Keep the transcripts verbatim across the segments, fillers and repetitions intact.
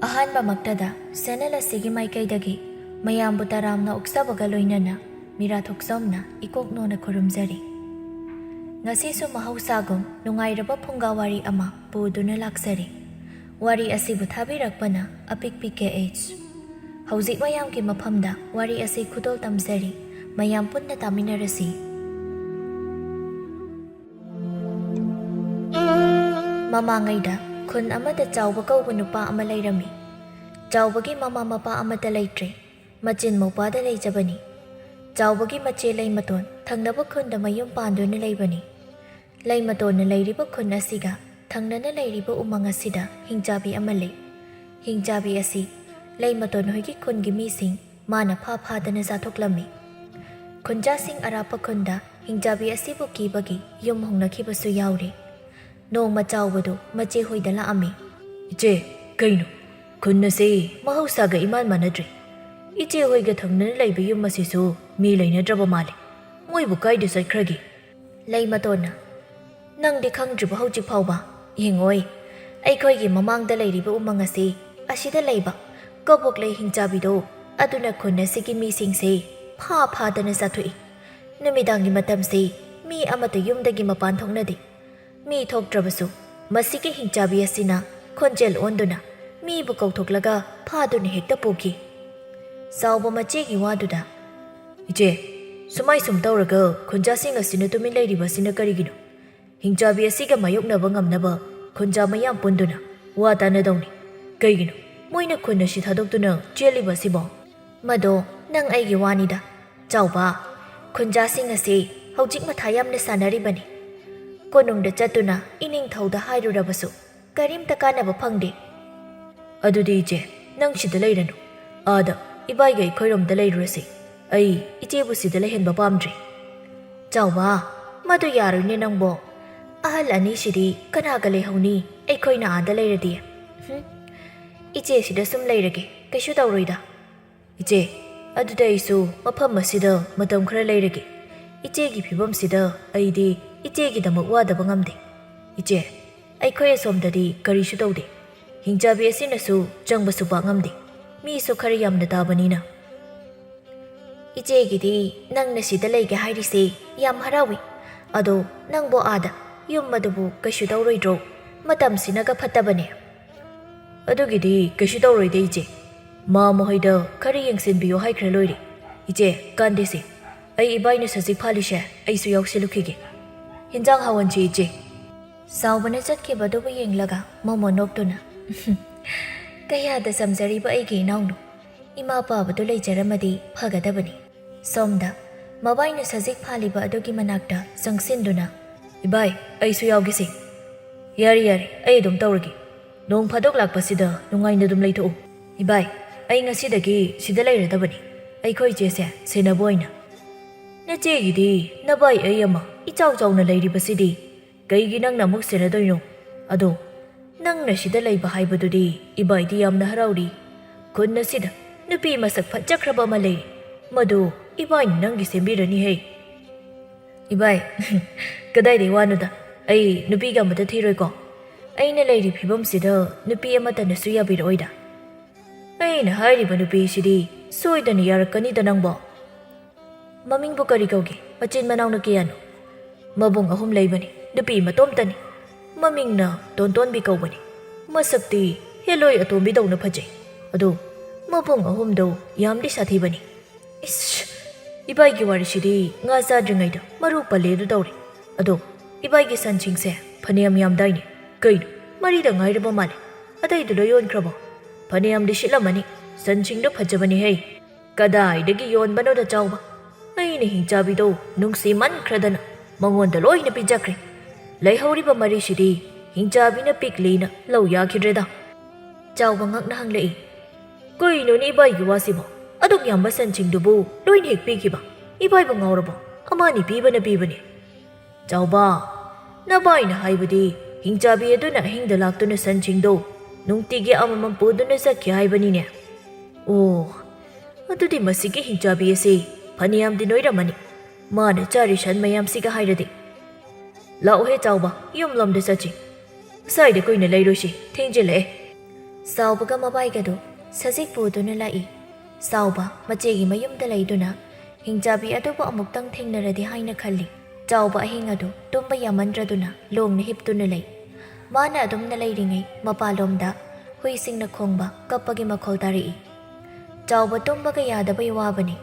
ꯑꯍꯥꯟꯕꯃꯛꯇꯗ ꯁꯦꯅꯦꯜ ꯑꯁꯤꯒꯤ ꯃꯥꯏꯀꯩꯗꯒꯤ ꯃꯌꯥꯝꯕꯨ ꯇꯔꯥꯝꯅ ꯑꯣꯛꯆꯕꯒ ꯂꯣꯏꯅꯅ ꯃꯤꯔꯥ ꯊꯣꯛꯆꯣꯝꯅ ꯏꯀꯣꯛ ꯅꯣꯟꯅ ꯈꯨꯔꯨꯝꯖꯔꯤ꯫ ꯉꯁꯤꯁꯨ ꯃꯍꯧꯁꯥꯒꯨꯝ ꯅꯨꯡꯉꯥꯏꯔꯕ ꯐꯨꯡꯒꯥ ꯋꯥꯔꯤ ꯑꯃ ꯄꯨꯗꯨꯅ ꯂꯥꯛꯆꯔꯤ꯫ ꯋꯥꯔꯤ ꯑꯁꯤꯕꯨ ꯊꯥꯕꯤꯔꯛꯄꯅ ꯑꯄꯤꯛꯄꯤ ꯀꯦ ꯑꯩꯆ꯫ ꯍꯧꯖꯤꯛ ꯃꯌꯥꯝꯒꯤ ꯃꯐꯝꯗ ꯋꯥꯔꯤ ꯑꯁꯤ ꯈꯨꯗꯣꯜ ꯇꯝꯖꯔꯤ꯫ ꯃꯌꯥꯝ ꯄꯨꯟꯅ ꯇꯥꯃꯤꯟꯅꯔꯁꯤ꯫ ꯃꯃꯥꯡꯉꯩꯗ ꯈꯨꯟ ꯑꯃꯗ ꯆꯥꯎꯕ ꯀꯧꯕ ꯅꯨꯄꯥ ꯑꯃ ꯂꯩꯔꯝꯃꯤ꯫ ꯆꯥꯎꯕꯒꯤ ꯃꯃꯥ ꯃꯄꯥ ꯑꯃꯠꯇ ꯂꯩꯇ꯭ꯔꯦ꯫ ꯃꯆꯤꯟ ꯃꯧꯄ꯭ꯋꯥꯗ ꯂꯩꯖꯕꯅꯤ꯫ ꯆꯥꯎꯕꯒꯤ ꯃꯆꯦ ꯂꯩꯃꯇꯣꯟ ꯊꯪꯅꯕ ꯈꯨꯟꯗ ꯃꯌꯨꯝ ꯄꯥꯟꯗꯨꯅ ꯂꯩꯕꯅꯤ꯫ ꯂꯩꯃꯇꯣꯟꯅ ꯂꯩꯔꯤꯕ ꯈꯨꯟ ꯑꯁꯤꯒ ꯊꯪꯅꯅ ꯂꯩꯔꯤꯕ ꯎꯃꯪ ꯑꯁꯤꯗ ꯍꯤꯡꯆꯥꯕꯤ ꯑꯃ ꯂꯩ꯫ ꯍꯤꯡꯆꯥꯕꯤ ꯑꯁꯤ ꯂꯩꯃꯇꯣꯟ ꯍꯣꯏꯒꯤ ꯈꯨꯟꯒꯤ ꯃꯤꯁꯤꯡ ꯃꯥꯅ ꯐꯥ ꯐꯥꯗꯅ ꯆꯥꯊꯣꯛꯂꯝꯃꯤ꯫ ꯈꯨꯟꯖꯥꯁꯤꯡ ꯑꯔꯥꯞꯄ ꯈꯨꯟꯗ ꯍꯤꯡꯆꯥꯕꯤ ꯑꯁꯤꯕꯨ ꯀꯤꯕꯒꯤ ꯌꯨꯝ ꯍꯣꯡꯅꯈꯤꯕꯁꯨ ꯌꯥꯎꯔꯤ꯫ ꯅꯣꯡꯃ ꯆꯥꯎꯕꯗꯨ ꯃꯆꯦ ꯍꯣꯏꯗ ꯂꯥꯛꯑꯝꯃꯤ꯫ "ꯏꯆꯦ, ꯀꯩꯅꯣ? ꯈꯨꯟ ꯑꯁꯤ ꯃꯍꯧꯁꯥꯒ ꯏꯃꯥꯟ ꯃꯥꯟꯅꯗ꯭ꯔꯦ꯫ ꯏꯆꯦ ꯍꯣꯏꯒ ꯊꯪꯅꯅ ꯂꯩꯕ ꯌꯨꯝ ꯑꯁꯤꯁꯨ ꯃꯤ ꯂꯩꯅꯗ꯭ꯔꯕ ꯃꯥꯜꯂꯦ꯫ ꯃꯣꯏꯕꯨ ꯀꯥꯏꯗ ꯆꯠꯈ꯭ꯔꯒꯦ?" ꯂꯩꯃꯇꯣꯟꯅ, "ꯅꯪꯗꯤ ꯈꯪꯗ꯭ꯔꯤꯕ ꯍꯧꯖꯤꯛ ꯐꯥꯎꯕ? ꯌꯦꯡꯉꯣꯏ, ꯑꯩꯈꯣꯏꯒꯤ ꯃꯃꯥꯡꯗ ꯂꯩꯔꯤꯕ ꯎꯃꯪ ꯑꯁꯤ, ꯑꯁꯤꯗ ꯂꯩꯕ ꯀꯕꯣꯛꯂꯩ ꯍꯤꯡꯆꯥꯕꯤꯗꯣ, ꯑꯗꯨꯅ ꯈꯨꯟ ꯑꯁꯤꯒꯤ ꯃꯤꯁꯤꯡꯁꯦ ꯐꯥ ꯐꯥꯗꯅ ꯆꯥꯊꯣꯛꯏ꯫ ꯅꯨꯃꯤꯗꯥꯡꯒꯤ ꯃꯇꯝꯁꯤ ꯃꯤ ꯑꯃꯠꯇ ꯌꯨꯝꯗꯒꯤ ꯃꯄꯥꯟ ꯊꯣꯛꯅꯗꯦ꯫ ꯃꯤ ꯊꯣꯛꯇ꯭ꯔꯕꯁꯨ ꯃꯁꯤꯒꯤ ꯍꯤꯡꯆꯥꯕꯤ ꯑꯁꯤꯅ ꯈꯣꯟꯖꯦꯜ ꯑꯣꯟꯗꯨꯅ ꯃꯤꯕꯨ ꯀꯧꯊꯣꯛꯂꯒ ꯐꯥꯗꯨꯅ ꯍꯦꯛꯇ ꯄꯨꯈꯤ꯫" ꯆꯥꯎꯕ ꯃꯆꯦꯒꯤ ꯋꯥꯗꯨꯗ, "ꯏꯆꯦ, ꯁꯨꯃꯥꯏ ꯁꯨꯝ ꯇꯧꯔꯒ ꯈꯨꯟꯖꯥꯁꯤꯡ ꯑꯁꯤꯅ ꯇꯨꯃꯤꯟ ꯂꯩꯔꯤꯕ ꯑꯁꯤꯅ ꯀꯔꯤꯒꯤꯅꯣ? ꯍꯤꯡꯆꯥꯕꯤ ꯑꯁꯤꯒ ꯃꯥꯌꯣꯛꯅꯕ ꯉꯝꯅꯕ ꯈꯨꯟꯖꯥ ꯃꯌꯥꯝ ꯄꯨꯟꯗꯨꯅ ꯋꯥ ꯇꯥꯅꯗꯧꯅꯤ꯫ ꯀꯩꯒꯤꯅꯣ ꯃꯣꯏꯅ ꯈꯨꯟ ꯑꯁꯤ ꯊꯥꯗꯣꯛꯇꯨꯅ ꯆꯦꯜꯂꯤꯕ ꯑꯁꯤꯕꯣ?" "ꯃꯗꯣ ꯅꯪ ꯑꯩꯒꯤ ꯋꯥꯅꯤꯗ, ꯆꯥꯎꯕ꯫ ꯈꯨꯟꯖꯥꯁꯤꯡ ꯑꯁꯤ ꯍꯧꯖꯤꯛ ꯃꯊꯥ ꯌꯥꯝꯅ ꯁꯥꯟꯅꯔꯤꯕꯅꯤ꯫ ꯀꯣꯅꯨꯡꯗ ꯆꯠꯇꯨꯅ ꯏꯅꯤꯡꯊꯧꯗ ꯍꯥꯏꯔꯨꯔꯕꯁꯨ ꯀꯔꯤꯝꯇ ꯀꯥꯟꯅꯕ ꯐꯪꯗꯦ꯫" "ꯑꯗꯨꯗꯤ ꯏꯆꯦ, ꯅꯪ ꯁꯤꯗ ꯂꯩꯔꯅꯨ꯫ ꯑꯥꯗ ꯏꯕꯥꯏꯒ ꯑꯩꯈꯣꯏꯔꯣꯝꯗ ꯂꯩꯔꯨꯔꯁꯤ꯫ ꯑꯩ ꯏꯆꯦꯕꯨ ꯁꯤꯗ ꯂꯩꯍꯟꯕ ꯄꯥꯝꯗ꯭ꯔꯦ꯫" "ꯆꯥꯎꯕ, ꯃꯗꯨ ꯌꯥꯔꯣꯏꯅꯦ ꯅꯪꯕꯣ꯫ ꯑꯍꯜ ꯑꯅꯤꯁꯤꯗꯤ ꯀꯅꯥꯒ ꯂꯩꯍꯧꯅꯤ ꯑꯩꯈꯣꯏꯅ ꯑꯥꯗ ꯂꯩꯔꯗꯤ? ꯍꯨꯝ꯫ ꯏꯆꯦ ꯁꯤꯗ ꯁꯨꯝ ꯂꯩꯔꯒꯦ, ꯀꯩꯁꯨ ꯇꯧꯔꯣꯏꯗ꯫" "ꯏꯆꯦ, ꯑꯗꯨꯗꯤ ꯑꯩꯁꯨ ꯃꯐꯝ ꯑꯁꯤꯗ ꯃꯇꯝ ꯈꯔ ꯂꯩꯔꯒꯦ꯫ ꯏꯆꯦꯒꯤ ꯐꯤꯕꯝꯁꯤꯗ ꯑꯩꯗꯤ ꯏꯆꯦꯒꯤꯗꯃꯛ ꯋꯥꯗꯕ ꯉꯝꯗꯦ꯫ ꯏꯆꯦ, ꯑꯩꯈꯣꯏ ꯑꯁꯣꯝꯗꯗꯤ ꯀꯔꯤꯁꯨ ꯇꯧꯗꯦ꯫ ꯍꯤꯡꯆꯥꯕꯤ ꯑꯁꯤꯅꯁꯨ ꯆꯪꯕꯁꯨ ꯄꯥꯛ ꯉꯝꯗꯦ, ꯃꯤꯁꯨ ꯈꯔ ꯌꯥꯝꯅ ꯇꯥꯕꯅꯤꯅ꯫ "ꯏꯆꯦꯒꯤꯗꯤ ꯅꯪꯅ ꯁꯤꯗ ꯂꯩꯒꯦ ꯍꯥꯏꯔꯤꯁꯦ ꯌꯥꯝ ꯍꯔꯥꯎꯏ꯫ ꯑꯗꯣ ꯅꯪꯕꯨ ꯑꯥꯗ ꯌꯨꯝ ꯑꯗꯨꯕꯨ ꯀꯩꯁꯨ ꯇꯧꯔꯣꯏꯗ꯭ꯔꯣ? ꯃꯇꯝꯁꯤꯅꯒ ꯐꯠꯇꯕꯅꯦ꯫" "ꯑꯗꯨꯒꯤꯗꯤ ꯀꯩꯁꯨ ꯇꯧꯔꯣꯏꯗꯦ ꯏꯆꯦ꯫ ꯃꯥ ꯃꯈꯣꯏꯗ ꯈꯔ ꯌꯦꯡꯁꯤꯟꯕꯤꯌꯨ ꯍꯥꯏꯈ꯭ꯔ ꯂꯣꯏꯔꯦ꯫ ꯏꯆꯦ, ꯀꯥꯟꯗꯦꯁꯦ꯫ ꯑꯩ ꯏꯕꯥꯏꯅ ꯁꯖꯤꯛ ꯐꯥꯜꯂꯤꯁꯦ ꯑꯩꯁꯨ ꯌꯥꯎꯁꯤꯜꯂꯨꯈꯤꯒꯦ꯫ ꯍꯤꯟꯖꯥꯡ ꯍꯥꯎꯍꯟꯁꯤ ꯏꯆꯦ꯫" ꯆꯥꯎꯕꯅ ꯆꯠꯈꯤꯕꯗꯨꯕꯨ ꯌꯦꯡꯂꯒ ꯃꯣꯃꯣ ꯅꯣꯛꯇꯨꯅ, "ꯀꯌꯥꯗ ꯆꯝꯖꯔꯤꯕ ꯑꯩꯒꯤ ꯏꯅꯥꯎꯅꯣ꯫ ꯏꯃꯥ ꯄꯥꯕꯗꯨ ꯂꯩꯖꯔꯝꯃꯗꯤ ꯐꯒꯗꯕꯅꯤ꯫" ꯁꯣꯝꯗ ꯃꯕꯥꯏꯅ ꯁꯖꯤꯛ ꯐꯥꯜꯂꯤꯕ ꯑꯗꯨꯒꯤ ꯃꯅꯥꯛꯇ ꯆꯪꯁꯤꯟꯗꯨꯅ, "ꯏꯕꯥꯏ, ꯑꯩꯁꯨ ꯌꯥꯎꯒꯦꯁꯦ꯫" "ꯌꯥꯔꯦ, ꯌꯥꯔꯦ, ꯑꯩ ꯑꯗꯨꯝ ꯇꯧꯔꯒꯦ꯫ ꯅꯣꯡ ꯐꯥꯗꯣꯛ ꯂꯥꯛꯄꯁꯤꯗ ꯅꯨꯡꯉꯥꯏꯅ ꯑꯗꯨꯝ ꯂꯩꯊꯣꯛꯎ꯫ ꯏꯕꯥꯏ, ꯑꯩ ꯉꯁꯤꯗꯒꯤ ꯁꯤꯗ ꯂꯩꯔꯗꯕꯅꯤ꯫ ꯑꯩꯈꯣꯏ ꯏꯆꯦꯁꯦ ꯁꯦꯟꯅꯕ ꯑꯣꯏꯅ꯫" "ꯅꯆꯦꯒꯤꯗꯤ ꯅꯕꯥꯏ ꯑꯩ ꯑꯃ ꯏꯆꯥꯎ ꯆꯥꯎꯅ ꯂꯩꯔꯤꯕꯁꯤꯗꯤ ꯀꯩꯒꯤ ꯅꯪꯅ ꯑꯃꯨꯛ ꯁꯦꯟꯅꯗꯣꯏꯅꯣ? ꯑꯗꯣ ꯅꯪꯅ ꯁꯤꯗ ꯂꯩꯕ ꯍꯥꯏꯕꯗꯨꯗꯤ ꯏꯕꯥꯏꯗꯤ ꯌꯥꯝꯅ ꯍꯔꯥꯎꯔꯤ꯫ ꯈꯨꯟ ꯑꯁꯤꯗ ꯅꯨꯄꯤ ꯃꯁꯛ ꯐꯖꯈ꯭ꯔꯕ ꯑꯃ ꯂꯩꯔꯤ, ꯃꯗꯨ ꯏꯕꯥꯏꯅ ꯅꯪꯒꯤ ꯁꯦꯝꯕꯤꯔꯅꯤ ꯍꯦ꯫" "ꯏꯕꯥꯏ, ꯀꯗꯥꯏꯗꯩ ꯋꯥꯅꯣꯗ? ꯑꯩ ꯅꯨꯄꯤꯒ ꯑꯃꯇ ꯊꯤꯔꯣꯏꯀꯣ꯫ ꯑꯩꯅ ꯂꯩꯔꯤ ꯐꯤꯕꯝꯁꯤꯗ ꯅꯨꯄꯤ ꯑꯃꯠꯇꯅꯁꯨ ꯌꯥꯕꯤꯔꯛꯑꯣꯏꯗ꯫" "ꯑꯩꯅ ꯍꯥꯏꯔꯤꯕ ꯅꯨꯄꯤꯁꯤꯗꯤ ꯁꯣꯏꯗꯅ ꯌꯥꯔꯛꯀꯅꯤꯗ ꯅꯪꯕꯣ꯫" "ꯃꯃꯤꯡꯕꯨ ꯀꯔꯤ ꯀꯧꯒꯦ? ꯃꯆꯤꯟ ꯃꯅꯥꯎꯅ ꯀꯌꯥꯅꯣ?" "ꯃꯕꯨꯡ ꯑꯍꯨꯝ ꯂꯩꯕꯅꯤ, ꯅꯨꯄꯤ ꯃꯇꯣꯝꯇꯅꯤ꯫ ꯃꯃꯤꯡꯅ ꯇꯣꯟꯇꯣꯟꯕꯤ ꯀꯧꯕꯅꯤ꯫ ꯃꯁꯛꯇꯤ ꯍꯦꯂꯣꯏ ꯑꯇꯣꯝꯕꯤꯗꯧꯅ ꯐꯖꯩ꯫ ꯑꯗꯣ ꯃꯕꯨꯡ ꯑꯍꯨꯝꯗꯣ ꯌꯥꯝꯗꯤ ꯁꯥꯊꯤꯕꯅꯤ꯫" "ꯏꯁ! ꯏꯕꯥꯏꯒꯤ ꯋꯥꯔꯤꯁꯤꯗꯤ ꯉꯥ ꯆꯥꯗ꯭ꯔꯤꯉꯩꯗ ꯃꯔꯨ ꯄꯜꯂꯦ ꯑꯗꯨ ꯇꯧꯔꯦ꯫ ꯑꯗꯣ ꯏꯕꯥꯏꯒꯤ ꯁꯟꯁꯤꯡꯁꯦ ꯐꯅꯌꯥꯝ ꯌꯥꯝꯗꯥꯏꯅꯦ? ꯀꯩꯅꯣ, ꯃꯔꯤꯗ ꯉꯥꯏꯔꯕ ꯃꯥꯜꯂꯦ꯫ ꯑꯇꯩꯗꯨ ꯂꯣꯏ ꯌꯣꯟꯈ꯭ꯔꯕꯣ? ꯐꯅꯌꯥꯝꯗꯤ ꯁꯤꯠꯂꯝꯃꯅꯤ꯫ ꯁꯟꯁꯤꯡꯗꯣ ꯐꯖꯕꯅꯤ ꯍꯦ꯫ ꯀꯗꯥꯏꯗꯒꯤ ꯌꯣꯟꯕꯅꯣꯗ ꯆꯥꯎꯕ? ꯑꯩꯅ ꯍꯤꯡꯆꯥꯕꯤꯗꯣ ꯅꯨꯡꯁꯤꯃꯟꯈ꯭ꯔꯗꯅ ꯃꯉꯣꯟꯗ ꯂꯣꯏꯅ ꯄꯤꯖꯈ꯭ꯔꯦ꯫ ꯂꯩꯍꯧꯔꯤꯕ ꯃꯔꯤꯁꯤꯗꯤ ꯍꯤꯡꯆꯥꯕꯤꯅ ꯄꯤꯛꯂꯤꯅ ꯂꯧ ꯌꯥꯈꯤꯗ꯭ꯔꯦꯗ꯫" ꯆꯥꯎꯕ ꯉꯛꯅ ꯍꯪꯂꯛꯏ, "ꯀꯩꯅꯣꯅꯦ ꯏꯕꯥꯏꯒꯤ ꯋꯥꯁꯤꯕꯣ? ꯑꯗꯨꯛ ꯌꯥꯝꯕ ꯁꯟꯁꯤꯡꯗꯨꯕꯨ ꯂꯣꯏꯅ ꯍꯦꯛ ꯄꯤꯈꯤꯕ? ꯏꯕꯥꯏꯕꯨ ꯉꯥꯎꯔꯕꯣ? ꯑꯃꯅꯤ ꯄꯤꯕꯅ ꯄꯤꯕꯅꯤ꯫" "ꯆꯥꯎꯕ, ꯅꯕꯥꯏꯅ ꯍꯥꯏꯕꯗꯤ ꯍꯤꯡꯆꯥꯕꯤ ꯑꯗꯨꯅ ꯑꯍꯤꯡꯗ ꯂꯥꯛꯇꯨꯅ ꯁꯟꯁꯤꯡꯗꯣ ꯅꯨꯡꯇꯤꯒꯤ ꯑꯃꯃꯝ ꯄꯨꯗꯨꯅ ꯆꯠꯈꯤ ꯍꯥꯏꯕꯅꯤꯅꯦ?" "ꯑꯣ, ꯑꯗꯨꯗꯤ ꯃꯁꯤꯒꯤ ꯍꯤꯡꯆꯥꯕꯤ ꯑꯁꯤ ꯐꯅꯌꯥꯝꯗꯤ ꯅꯣꯏꯔꯝꯃꯅꯤ, ꯃꯥꯅ ꯆꯥꯔꯤ ꯁꯟ ꯃꯌꯥꯝꯁꯤꯒ ꯍꯥꯏꯔꯗꯤ꯫ ꯂꯥꯛꯑꯣꯍꯦ ꯆꯥꯎꯕ, ꯌꯨꯝꯂꯣꯝꯗ ꯆꯠꯁꯤ꯫ ꯉꯁꯥꯏꯗ ꯀꯨꯏꯅ ꯂꯩꯔꯣꯏꯁꯤ, ꯊꯦꯡꯖꯤꯜꯂꯛꯑꯦ꯫" ꯆꯥꯎꯕꯒ ꯃꯕꯥꯏꯒꯗꯨ ꯁꯖꯤꯛ ꯄꯨꯗꯨꯅ ꯂꯥꯛꯏ꯫ ꯆꯥꯎꯕ ꯃꯆꯦꯒꯤ ꯃꯌꯨꯝꯗ ꯂꯩꯗꯨꯅ ꯍꯤꯡꯆꯥꯕꯤ ꯑꯗꯨꯕꯨ ꯑꯃꯨꯛꯇꯪ ꯊꯦꯡꯅꯔꯗꯤ ꯍꯥꯏꯅ ꯈꯜꯂꯤ꯫ ꯆꯥꯎꯕ ꯑꯍꯤꯡ ꯑꯗꯨ ꯇꯨꯝꯕ ꯌꯥꯃꯟꯗ꯭ꯔꯗꯨꯅ ꯂꯣꯡꯅ ꯍꯤꯞꯇꯨꯅ ꯂꯩ꯫ ꯃꯥꯅ ꯑꯗꯨꯝꯅ ꯂꯩꯔꯤꯉꯩ ꯃꯄꯥꯟꯂꯣꯝꯗ ꯍꯨꯏꯁꯤꯡꯅ ꯈꯣꯡꯕ ꯀꯞꯄꯒꯤ ꯃꯈꯣꯜ ꯇꯥꯔꯛꯏ꯫ ꯆꯥꯎꯕ ꯇꯨꯝꯕꯒ ꯌꯥꯗꯕꯩ ꯋꯥꯕꯅꯤ꯫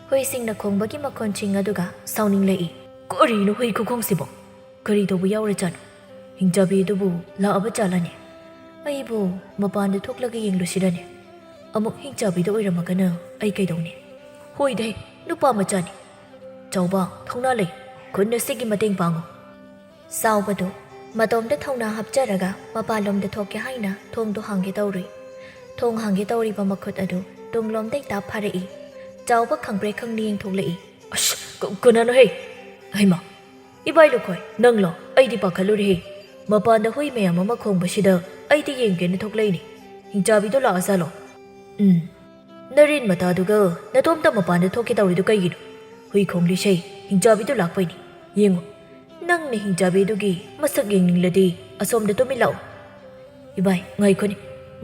ꯍꯨꯏꯁꯤꯡꯅ ꯈꯣꯡꯕꯒꯤ ꯃꯈꯣꯟꯁꯤꯡ ꯑꯗꯨꯒ ꯁꯥꯎꯅꯤꯡꯂꯛꯏ꯫ "ꯀꯔꯤꯅꯣ ꯍꯨꯏ ꯈꯨꯈꯣꯡꯁꯤꯕꯣ? ꯀꯔꯤ ꯇꯧꯕ ꯌꯥꯎꯔꯖꯥꯠꯅꯣ? ꯍꯤꯡꯆꯥꯕꯤ ꯑꯗꯨꯕꯨ ꯂꯥꯛꯑꯕ ꯖꯥꯠꯂꯅꯦ? ꯑꯩꯕꯨ ꯃꯄꯥꯟꯗ ꯊꯣꯛꯂꯒ ꯌꯦꯡꯂꯨꯁꯤꯔꯅꯦ? ꯑꯃꯨꯛ ꯍꯤꯡꯆꯥꯕꯤꯗ ꯑꯣꯏꯔꯝꯃꯒꯅ ꯑꯩ ꯀꯩꯗꯧꯅꯤ? ꯍꯣꯏꯗꯍꯦ, ꯅꯨꯄꯥ ꯃꯆꯥꯅꯤ꯫ ꯆꯥꯎꯕ, ꯊꯧꯅꯥ ꯂꯩ, ꯈꯨꯟ ꯑꯁꯤꯒꯤ ꯃꯇꯦꯡ ꯄꯥꯡꯉꯨ꯫" ꯆꯥꯎꯕꯗꯨ ꯃꯇꯣꯝꯗ ꯊꯧꯅꯥ ꯍꯥꯞꯆꯔꯒ ꯃꯄꯥꯟꯂꯣꯝꯗ ꯊꯣꯛꯀꯦ ꯍꯥꯏꯅ ꯊꯣꯡꯗꯨ ꯍꯥꯡꯒꯦ ꯇꯧꯔꯨꯏ꯫ ꯊꯣꯡ ꯍꯥꯡꯒꯦ ꯇꯧꯔꯤꯕ ꯃꯈꯨꯠ ꯑꯗꯨ ꯇꯨꯡꯂꯣꯝꯗ ꯏꯇꯥ ꯐꯥꯔꯛꯏ꯫ ꯆꯥꯎꯕ ꯈꯪꯄ꯭ꯔꯦꯛ ꯈꯪꯅ ꯌꯦꯡꯊꯣꯛꯂꯛꯏ꯫ "ꯑꯁ, ꯀ-, ꯀꯅꯥꯅꯣꯍꯦ? ꯍꯩꯃꯥ, ꯏꯕꯥꯏ ꯂꯨꯈꯣꯏ, ꯅꯪꯂꯣ? ꯑꯩꯗꯤ ꯄꯥꯈꯠꯂꯨꯔꯦꯍꯦ꯫ ꯃꯄꯥꯟꯗ ꯍꯨꯏ ꯃꯌꯥꯝ ꯑꯃ ꯈꯣꯡꯕꯁꯤꯗ ꯑꯩꯗꯤ ꯌꯦꯡꯒꯦꯅ ꯊꯣꯛꯂꯛꯏꯅꯦ꯫ ꯍꯤꯡꯆꯥꯕꯤꯗꯣ ꯂꯥꯛꯑꯖꯥꯠꯂꯣ?" "ꯎꯝ, ꯅꯔꯦꯟ ꯃꯇꯥꯗꯨꯒ ꯅꯇꯣꯝꯇ ꯃꯄꯥꯟꯗ ꯊꯣꯛꯀꯦ ꯇꯧꯔꯤꯗꯣ ꯀꯩꯒꯤꯅꯣ? ꯍꯨꯏ ꯈꯣꯡꯂꯤꯁꯦ ꯍꯤꯡꯆꯥꯕꯤꯗꯣ ꯂꯥꯛꯄꯩꯅꯤ꯫ ꯌꯦꯡꯉꯨ, ꯅꯪꯅ ꯍꯤꯡꯆꯥꯕꯤꯗꯨꯒꯤ ꯃꯁꯛ ꯌꯦꯡꯅꯤꯡꯂꯗꯤ ꯑꯁꯣꯝꯗ ꯇꯨꯃꯤꯟ ꯂꯥꯛꯎ꯫" "ꯏꯕꯥꯏ, ꯉꯥꯏꯈꯣꯅꯦ,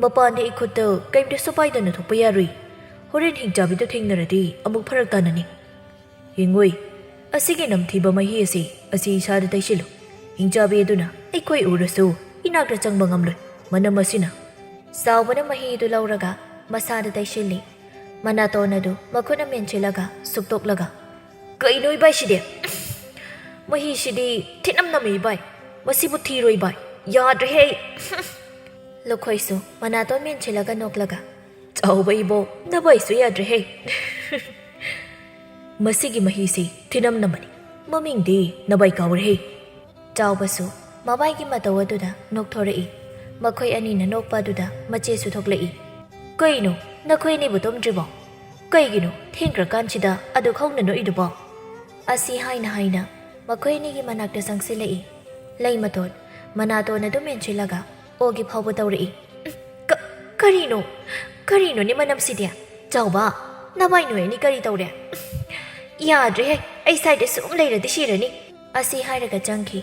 ꯃꯄꯥꯟꯗ ꯏꯈꯨꯠꯇ ꯀꯩꯝꯇꯁꯨ ꯄꯥꯏꯗꯅ ꯊꯣꯛꯄ ꯌꯥꯔꯨꯏ꯫ ꯍꯣꯔꯦꯟ ꯍꯤꯡꯆꯥꯕꯤꯗꯣ ꯊꯦꯡꯅꯔꯗꯤ ꯑꯃꯨꯛ ꯐꯔꯛ ꯇꯥꯅꯅꯤ꯫ ꯌꯦꯡꯉꯨꯏ, ꯑꯁꯤꯒꯤ ꯅꯝꯊꯤꯕ ꯃꯍꯤ ꯑꯁꯤ ꯑꯁꯤ ꯏꯁꯥꯗ ꯇꯩꯁꯤꯜꯂꯨ꯫ ꯍꯤꯡꯆꯥꯕꯤ ꯑꯗꯨꯅ ꯑꯩꯈꯣꯏ ꯎꯔꯁꯨ ꯏꯅꯥꯛꯇ ꯆꯪꯕ ꯉꯝꯂꯣꯏ, ꯃꯅꯝ ꯑꯁꯤꯅ꯫" ꯆꯥꯎꯕꯅ ꯃꯍꯤꯗꯨ ꯂꯧꯔꯒ ꯃꯁꯥꯗ ꯇꯩꯁꯤꯜꯂꯤ꯫ ꯃꯅꯥꯇꯣꯟ ꯑꯗꯨ ꯃꯈꯨꯠꯅ ꯃꯦꯟꯁꯤꯜꯂꯒ ꯁꯨꯛꯇꯣꯛꯂꯒ, "ꯀꯩꯅꯣ ꯏꯕꯥꯏꯁꯤꯗꯤ? ꯃꯍꯤꯁꯤꯗꯤ ꯊꯤꯅꯝ ꯅꯝꯃꯤ ꯏꯕꯥꯏ꯫ ꯃꯁꯤꯕꯨ ꯊꯤꯔꯣ ꯏꯕꯥꯏ꯫ ꯌꯥꯗ꯭ꯔꯦꯍꯦ ꯑꯩ꯫" ꯂꯨꯈꯣꯏꯁꯨ ꯃꯅꯥꯇꯣꯟ ꯃꯦꯟꯁꯤꯜꯂꯒ ꯅꯣꯛꯂꯒ, "ꯆꯥꯎꯕ ꯏꯕꯣ, ꯅꯕꯥꯏꯁꯨ ꯌꯥꯗ꯭ꯔꯦꯍꯦ꯫ ꯃꯁꯤꯒꯤ ꯃꯍꯤꯁꯤ ꯊꯤꯅꯝ ꯅꯝꯕꯅꯤ꯫ ꯃꯃꯤꯡꯗꯤ ꯅꯕꯥꯏ ꯀꯥꯎꯔꯦꯍꯦ꯫" ꯆꯥꯎꯕꯁꯨ ꯃꯕꯥꯏꯒꯤ ꯃꯇꯧ ꯑꯗꯨꯗ ꯅꯣꯛꯊꯣꯔꯛꯏ꯫ ꯃꯈꯣꯏ ꯑꯅꯤꯅ ꯅꯣꯛꯄ ꯑꯗꯨꯗ ꯃꯆꯦꯁꯨ ꯊꯣꯛꯂꯛꯏ꯫ "ꯀꯩꯅꯣ, ꯅꯈꯣꯏ ꯑꯅꯤꯕꯨ ꯇꯨꯝꯗ꯭ꯔꯤꯕꯣ? ꯀꯩꯒꯤꯅꯣ ꯊꯦꯡꯈ꯭ꯔꯀꯥꯟꯁꯤꯗ ꯑꯗꯨꯛ ꯍꯧꯅ ꯅꯣꯛꯏꯗꯨꯕꯣ?" ꯑꯁꯤ ꯍꯥꯏꯅ ꯍꯥꯏꯅ ꯃꯈꯣꯏ ꯑꯅꯤꯒꯤ ꯃꯅꯥꯛꯇ ꯆꯪꯁꯤꯜꯂꯛꯏ꯫ ꯂꯩꯃꯇꯣꯟ ꯃꯅꯥꯇꯣꯟ ꯑꯗꯨ ꯃꯦꯟꯁꯤꯜꯂꯒ ꯑꯣꯒꯤ ꯐꯥꯎꯕ ꯇꯧꯔꯛꯏ꯫ "ꯀ-, ꯀꯔꯤꯅꯣ? ꯀꯔꯤꯅꯣꯅꯦ ꯃꯅꯝꯁꯤꯗꯤ? ꯆꯥꯎꯕ, ꯅꯕꯥꯏ ꯅꯣꯏ ꯑꯅꯤ ꯀꯔꯤ ꯇꯧꯔꯦ? ꯌꯥꯗ꯭ꯔꯦꯍꯦ, ꯑꯩ ꯁ꯭ꯋꯥꯏꯗ ꯁꯨꯝ ꯂꯩꯔꯗꯤ ꯁꯤꯔꯅꯤ꯫" ꯑꯁꯤ ꯍꯥꯏꯔꯒ ꯆꯪꯈꯤ꯫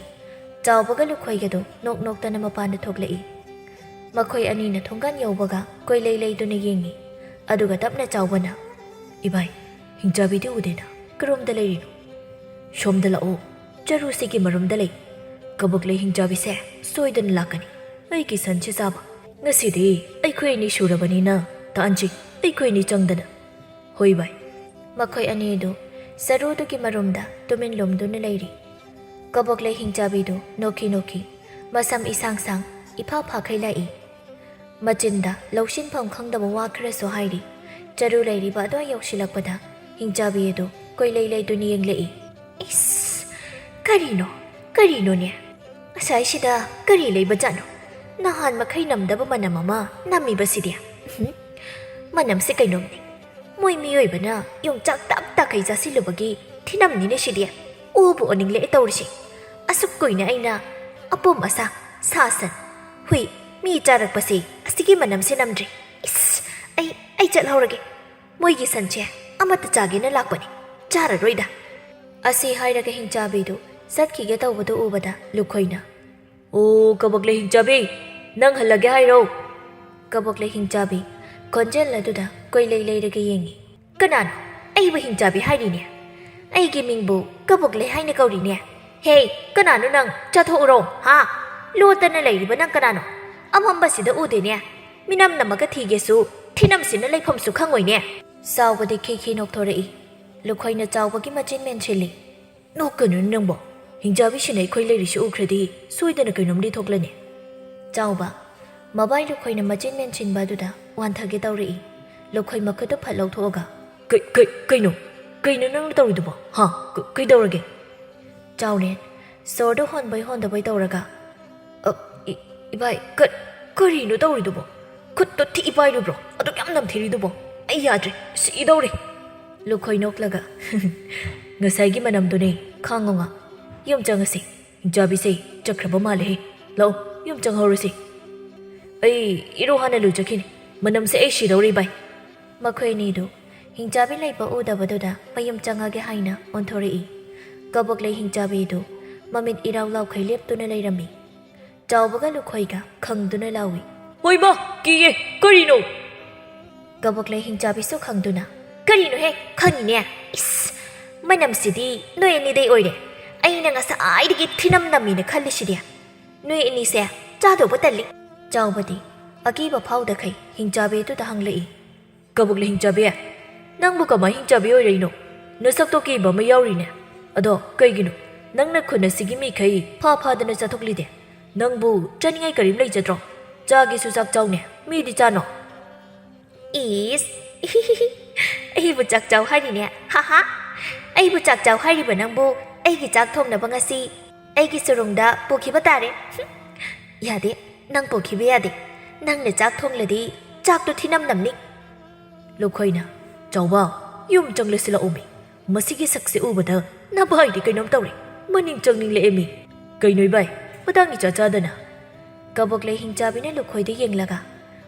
ꯆꯥꯎꯕꯒ ꯂꯨꯈꯣꯏꯒꯗꯨ ꯅꯣꯛ ꯅꯣꯛꯇꯅ ꯃꯄꯥꯟꯗ ꯊꯣꯛꯂꯛꯏ꯫ ꯃꯈꯣꯏ ꯑꯅꯤꯅ ꯊꯣꯡꯒꯥꯟ ꯌꯧꯕꯒ ꯀꯣꯏꯂꯩ ꯂꯩꯗꯨꯅ ꯌꯦꯡꯉꯤ꯫ ꯑꯗꯨꯒ ꯇꯞꯅ ꯆꯥꯎꯕꯅ, "ꯏꯕꯥꯏ, ꯍꯤꯡꯆꯥꯕꯤꯗꯤ ꯎꯗꯦꯅ, ꯀꯔꯣꯝꯗ ꯂꯩꯔꯤꯅꯣ? ꯁꯣꯝꯗ ꯂꯥꯛꯑꯣ, ꯆꯔꯨꯁꯤꯒꯤ ꯃꯔꯨꯝꯗ ꯂꯩ꯫ ꯀꯕꯣꯛꯂꯩ ꯍꯤꯡꯆꯥꯕꯤꯁꯦ ꯁꯣꯏꯗꯅ ꯂꯥꯛꯀꯅꯤ꯫ ꯑꯩꯒꯤ ꯁꯟꯁꯦ ꯆꯥꯕ꯫ ꯉꯁꯤꯗꯤ ꯑꯩꯈꯣꯏ ꯑꯅꯤ ꯁꯨꯔꯕꯅꯤꯅ ꯇꯥꯟꯁꯤ, ꯑꯩꯈꯣꯏ ꯑꯅꯤ ꯆꯪꯗꯅ꯫" "ꯍꯣꯏ ꯚꯥꯏ꯫" ꯃꯈꯣꯏ ꯑꯅꯤꯗꯨ ꯆꯔꯨꯗꯨꯒꯤ ꯃꯔꯨꯝꯗ ꯇꯨꯃꯤꯟ ꯂꯨꯝꯗꯨꯅ ꯂꯩꯔꯤ꯫ ꯀꯕꯣꯛꯂꯩ ꯍꯤꯡꯆꯥꯕꯤꯗꯨ ꯅꯣꯛꯈꯤ ꯅꯣꯛꯈꯤ, ꯃꯁꯝ ꯏꯁꯥꯡ ꯁꯥꯡ, ꯏꯐꯥ ꯐꯥꯈꯩ ꯂꯥꯛꯏ꯫ ꯃꯆꯤꯟꯗ ꯂꯧꯁꯤꯟꯐꯝ ꯈꯪꯗꯕ ꯋꯥ ꯈꯔꯁꯨ ꯍꯥꯏꯔꯤ꯫ ꯆꯔꯨ ꯂꯩꯔꯤꯕ ꯑꯗꯨꯋꯥꯏ ꯌꯧꯁꯤꯜꯂꯛꯄꯗ ꯍꯤꯡꯆꯥꯕꯤ ꯑꯗꯨ ꯀꯣꯏꯂꯩ ꯂꯩꯗꯨꯅ ꯌꯦꯡꯂꯛꯏ꯫ "ꯏꯁ! ꯀꯔꯤꯅꯣ? ꯀꯔꯤꯅꯣꯅꯦ? ꯉꯁꯥꯏꯁꯤꯗ ꯀꯔꯤ ꯂꯩꯕꯖꯥꯠꯅꯣ? ꯅꯍꯥꯟ ꯃꯈꯩ ꯅꯝꯗꯕ ꯃꯅꯝ ꯑꯃ ꯅꯝꯃꯤꯕꯁꯤꯗꯤ꯫ ꯎꯍꯨꯝ, ꯃꯅꯝꯁꯦ ꯀꯩꯅꯣꯝꯅꯤ꯫ ꯃꯣꯏ ꯃꯤꯑꯣꯏꯕꯅ ꯌꯣꯡꯆꯥꯛ ꯇꯞ ꯇꯥꯈꯩ ꯆꯥꯁꯤꯜꯂꯨꯕꯒꯤ ꯊꯤꯅꯝꯅꯤꯅꯦ ꯁꯤꯗꯤ꯫ ꯑꯣꯕꯨ ꯑꯣꯅꯤꯡꯂꯛꯑꯦ ꯇꯧꯔꯤꯁꯦ꯫ ꯑꯁꯨꯛ ꯀꯨꯏꯅ ꯑꯩꯅ ꯑꯄꯣꯝ ꯑꯁꯥ, ꯁꯥ ꯁꯟ, ꯍꯨꯏ, ꯃꯤ ꯆꯥꯔꯛꯄꯁꯦ ꯑꯁꯤꯒꯤ ꯃꯅꯝꯁꯦ ꯅꯝꯗ꯭ꯔꯤ꯫ ꯏꯁ! ꯑꯩ, ꯑꯩ ꯆꯠꯍꯧꯔꯒꯦ꯫ ꯃꯣꯏꯒꯤ ꯁꯟꯁꯦ ꯑꯃꯠꯇ ꯆꯥꯒꯦꯅ ꯂꯥꯛꯄꯅꯤ꯫ ꯆꯥꯔꯔꯣꯏꯗ꯫" ꯑꯁꯤ ꯍꯥꯏꯔꯒ ꯍꯤꯡꯆꯥꯕꯤꯗꯨ ꯆꯠꯈꯤꯒꯦ ꯇꯧꯕꯗꯨ ꯎꯕꯗ ꯂꯨꯈꯣꯏꯅ, "ꯑꯣ, ꯀꯕꯛꯂꯩ ꯍꯤꯡꯆꯥꯕꯤ, ꯅꯪ ꯍꯜꯂꯒꯦ ꯍꯥꯏꯔꯣ?" ꯀꯕꯛꯂꯩ ꯍꯤꯡꯆꯥꯕꯤ ꯈꯣꯟꯖꯦꯜ ꯑꯗꯨꯗ ꯀꯣꯏꯂꯩ ꯂꯩꯔꯒ ꯌꯦꯡꯉꯤ꯫ "ꯀꯅꯥꯅꯣ? ꯑꯩꯕꯨ ꯍꯤꯡꯆꯥꯕꯤ ꯍꯥꯏꯔꯤꯅꯦ? ꯑꯩꯒꯤ ꯃꯤꯡꯕꯨ ꯀꯕꯛꯂꯩ ꯍꯥꯏꯅ ꯀꯧꯔꯤꯅꯦ꯫ ꯍꯦ, ꯀꯅꯥꯅꯣ ꯅꯪ? ꯆꯠꯊꯣꯛꯎꯔꯣ, ꯍꯥ? ꯂꯣꯠꯇꯅ ꯂꯩꯔꯤꯕ ꯅꯪ ꯀꯅꯥꯅꯣ? ꯑꯃꯝꯕꯁꯤꯗ ꯎꯗꯦꯅꯦ꯫ ꯃꯤꯅꯝ ꯅꯝꯃꯒ ꯊꯤꯒꯦꯁꯨ ꯊꯤꯅꯝꯁꯤꯅ ꯂꯩꯐꯝꯁꯨ ꯈꯪꯉꯣꯏꯅꯦ꯫" ꯆꯥꯎꯕꯗꯤ ꯈꯤ ꯈꯤ ꯅꯣꯛꯊꯣꯔꯛꯏ꯫ ꯂꯨꯈꯣꯏꯅ ꯆꯥꯎꯕꯒꯤ ꯃꯆꯤꯟ ꯃꯦꯟꯁꯤꯜꯂꯤ꯫ "ꯅꯣꯛꯀꯅꯨ ꯅꯪꯕꯣ꯫ ꯍꯤꯡꯆꯥꯕꯤꯁꯤꯅ ꯑꯩꯈꯣꯏ ꯂꯩꯔꯤꯁꯤ ꯎꯈ꯭ꯔꯗꯤ ꯁꯣꯏꯗꯅ ꯀꯩꯅꯣꯝꯗꯤ ꯊꯣꯛꯂꯅꯤ꯫" ꯆꯥꯎꯕ ꯃꯕꯥꯏ ꯂꯨꯈꯣꯏꯅ ꯃꯆꯤꯟ ꯃꯦꯟꯁꯤꯟꯕ ꯑꯗꯨꯗ ꯋꯥꯟꯊꯒꯦ ꯇꯧꯔꯛꯏ꯫ ꯂꯨꯈꯣꯏ ꯃꯈꯨꯠꯇꯨ ꯐꯠ ꯂꯧꯊꯣꯛꯑꯒ, "ꯀꯩ, ꯀꯩ, ꯀꯩꯅꯣ? ꯀꯩꯅꯣ ꯅꯪꯅ ꯇꯧꯔꯤꯗꯨꯕꯣ? ꯍꯥ? ꯀ-, ꯀꯩꯗꯧꯔꯒꯦ?" ꯆꯥꯎꯔꯦꯟ ꯁꯣꯔꯗꯨ ꯍꯣꯟꯕꯣꯏ ꯍꯣꯟꯗꯕꯣꯏ ꯇꯧꯔꯒ, "ꯑ, ꯏ-, ꯏꯕꯥꯏ, ꯀ-, ꯀꯔꯤꯅꯣ ꯇꯧꯔꯤꯗꯨꯕꯣ? ꯈꯨꯠꯇꯣ ꯊꯤ ꯄꯥꯏꯔꯨꯕ꯭ꯔꯣ? ꯑꯗꯨꯛ ꯌꯥꯝ ꯅꯝꯊꯤꯔꯤꯗꯨꯕꯣ? ꯑꯩ ꯌꯥꯗ꯭ꯔꯦ, ꯁꯤꯗꯧꯔꯦ꯫" ꯂꯨꯈꯣꯏ ꯅꯣꯛꯂꯒ, "ꯉꯁꯥꯏꯒꯤ ꯃꯅꯝꯗꯨꯅꯦ, ꯈꯥꯡꯉꯣ ꯉꯥꯛ꯫ ꯌꯨꯝ ꯆꯪꯉꯁꯤ꯫ ꯍꯤꯡꯆꯥꯕꯤꯁꯦ ꯆꯠꯈ꯭ꯔꯕ ꯃꯥꯜꯂꯦꯍꯦ꯫ ꯂꯥꯛꯑꯣ, ꯌꯨꯝ ꯆꯪꯍꯧꯔꯁꯤ꯫ ꯑꯩ ꯏꯔꯨ ꯍꯥꯟꯅ ꯂꯨꯖꯈꯤꯅꯤ꯫ ꯃꯅꯝꯁꯦ ꯑꯩ ꯁꯤꯗꯧꯔꯦ, ꯏꯕꯥꯏ꯫" ꯃꯈꯣꯏ ꯑꯅꯤꯗꯨ ꯍꯤꯡꯆꯥꯕꯤ ꯂꯩꯕ ꯎꯗꯕꯗꯨꯗ ꯃꯌꯨꯝ ꯆꯪꯉꯒꯦ ꯍꯥꯏꯅ ꯑꯣꯟꯊꯣꯔꯛꯏ꯫ ꯀꯕꯣꯛꯂꯩ ꯍꯤꯡꯆꯥꯕꯤꯗꯨ ꯃꯃꯤꯠ ꯏꯔꯥꯎ ꯂꯥꯎꯈꯩ ꯂꯦꯞꯇꯨꯅ ꯂꯩꯔꯝꯃꯤ꯫ ꯆꯥꯎꯕꯒ ꯂꯨꯈꯣꯏꯒ ꯈꯪꯗꯨꯅ ꯂꯥꯎꯏ꯫ ꯍꯣꯏꯃ, ꯀꯤꯌꯦ꯫ ꯀꯔꯤꯅꯣ? ꯀꯕꯣꯛꯂꯩ ꯍꯤꯡꯆꯥꯕꯤꯁꯨ ꯈꯪꯗꯨꯅ, "ꯀꯔꯤꯅꯣꯍꯦ? ꯈꯪꯉꯤꯅꯦ꯫ ꯏꯁ, ꯃꯅꯝꯁꯤꯗꯤ ꯅꯣꯏ ꯑꯅꯤꯗꯩ ꯑꯣꯏꯔꯦ꯫ ꯑꯩꯅ ꯉꯁꯥꯏꯗꯒꯤ ꯊꯤꯅꯝ ꯅꯝꯃꯤꯅ ꯈꯜꯂꯤꯁꯤꯗꯤ꯫ ꯅꯣꯏ ꯑꯅꯤꯁꯦ ꯆꯥꯗꯧꯕ ꯇꯜꯂꯤ꯫" ꯆꯥꯎꯕꯗꯤ ꯑꯀꯤꯕ ꯐꯥꯎꯗꯈꯩ ꯍꯤꯡꯆꯥꯕꯤ ꯑꯗꯨꯗ ꯍꯪꯂꯛꯏ, "ꯀꯕꯣꯛꯂꯩ ꯍꯤꯡꯆꯥꯕꯤ, ꯅꯪꯕꯨ ꯀꯃꯥꯏ ꯍꯤꯡꯆꯥꯕꯤ ꯑꯣꯏꯔꯛꯏꯅꯣ? ꯅꯁꯛꯇꯣ ꯀꯤꯕ ꯑꯃ ꯌꯥꯎꯔꯤꯅꯦ꯫ ꯑꯗꯣ ꯀꯩꯒꯤꯅꯣ ꯅꯪꯅ ꯈꯨꯟ ꯑꯁꯤꯒꯤ ꯃꯤꯈꯩ ꯐꯥ ꯐꯥꯗꯅ ꯆꯥꯊꯣꯛꯂꯤꯗꯦ? ꯅꯪꯕꯨ ꯆꯥꯅꯤꯡꯉꯥꯏ ꯀꯔꯤꯝ ꯂꯩꯖꯗ꯭ꯔꯣ? ꯆꯥꯒꯦꯁꯨ ꯆꯥꯛ ꯆꯥꯎꯅꯦ, ꯃꯤꯗꯤ ꯆꯥꯅꯣ꯫" "ꯏꯁ, ꯑꯩꯕꯨ ꯆꯥꯛ ꯆꯥꯎ ꯍꯥꯏꯔꯤꯅꯦ, ꯍꯥ ꯍꯥ꯫ ꯑꯩꯕꯨ ꯆꯥꯛ ꯆꯥꯎ ꯍꯥꯏꯔꯤꯕ ꯅꯪꯕꯨ ꯑꯩꯒꯤ ꯆꯥꯛ ꯊꯣꯡꯅꯕ ꯉꯁꯤ ꯑꯩꯒꯤ ꯁꯨꯔꯨꯡꯗ ꯄꯨꯈꯤꯕ ꯇꯥꯔꯦ꯫" "ꯍꯨꯝ, ꯌꯥꯗꯦ, ꯅꯪ ꯄꯨꯈꯤꯕ ꯌꯥꯗꯦ꯫ ꯅꯪꯅ ꯆꯥꯛ ꯊꯣꯡꯂꯗꯤ ꯆꯥꯛꯇꯣ ꯊꯤꯅꯝ ꯅꯝꯅꯤ꯫" ꯂꯨꯈꯣꯏꯅ, "ꯆꯥꯎꯕ, ꯌꯨꯝ ꯆꯪꯂꯁꯤꯜꯂꯛꯎꯃꯤ꯫ ꯃꯁꯤꯒꯤ ꯁꯛꯁꯦ ꯎꯕꯗ ꯅꯚꯥꯏꯗꯤ ꯀꯩꯅꯣꯝ ꯇꯧꯔꯦ꯫ ꯃꯅꯤꯡ ꯆꯪꯅꯤꯡꯂꯛꯑꯦꯃꯤ꯫ ꯀꯩꯅꯣ ꯏꯚꯥꯏ, ꯃꯇꯥꯡ ꯏꯆꯥ ꯆꯥꯗꯅ?" ꯀꯕꯣꯛꯂꯩ ꯍꯤꯡꯆꯥꯕꯤꯅ ꯂꯨꯈꯣꯏꯗ ꯌꯦꯡꯂꯒ,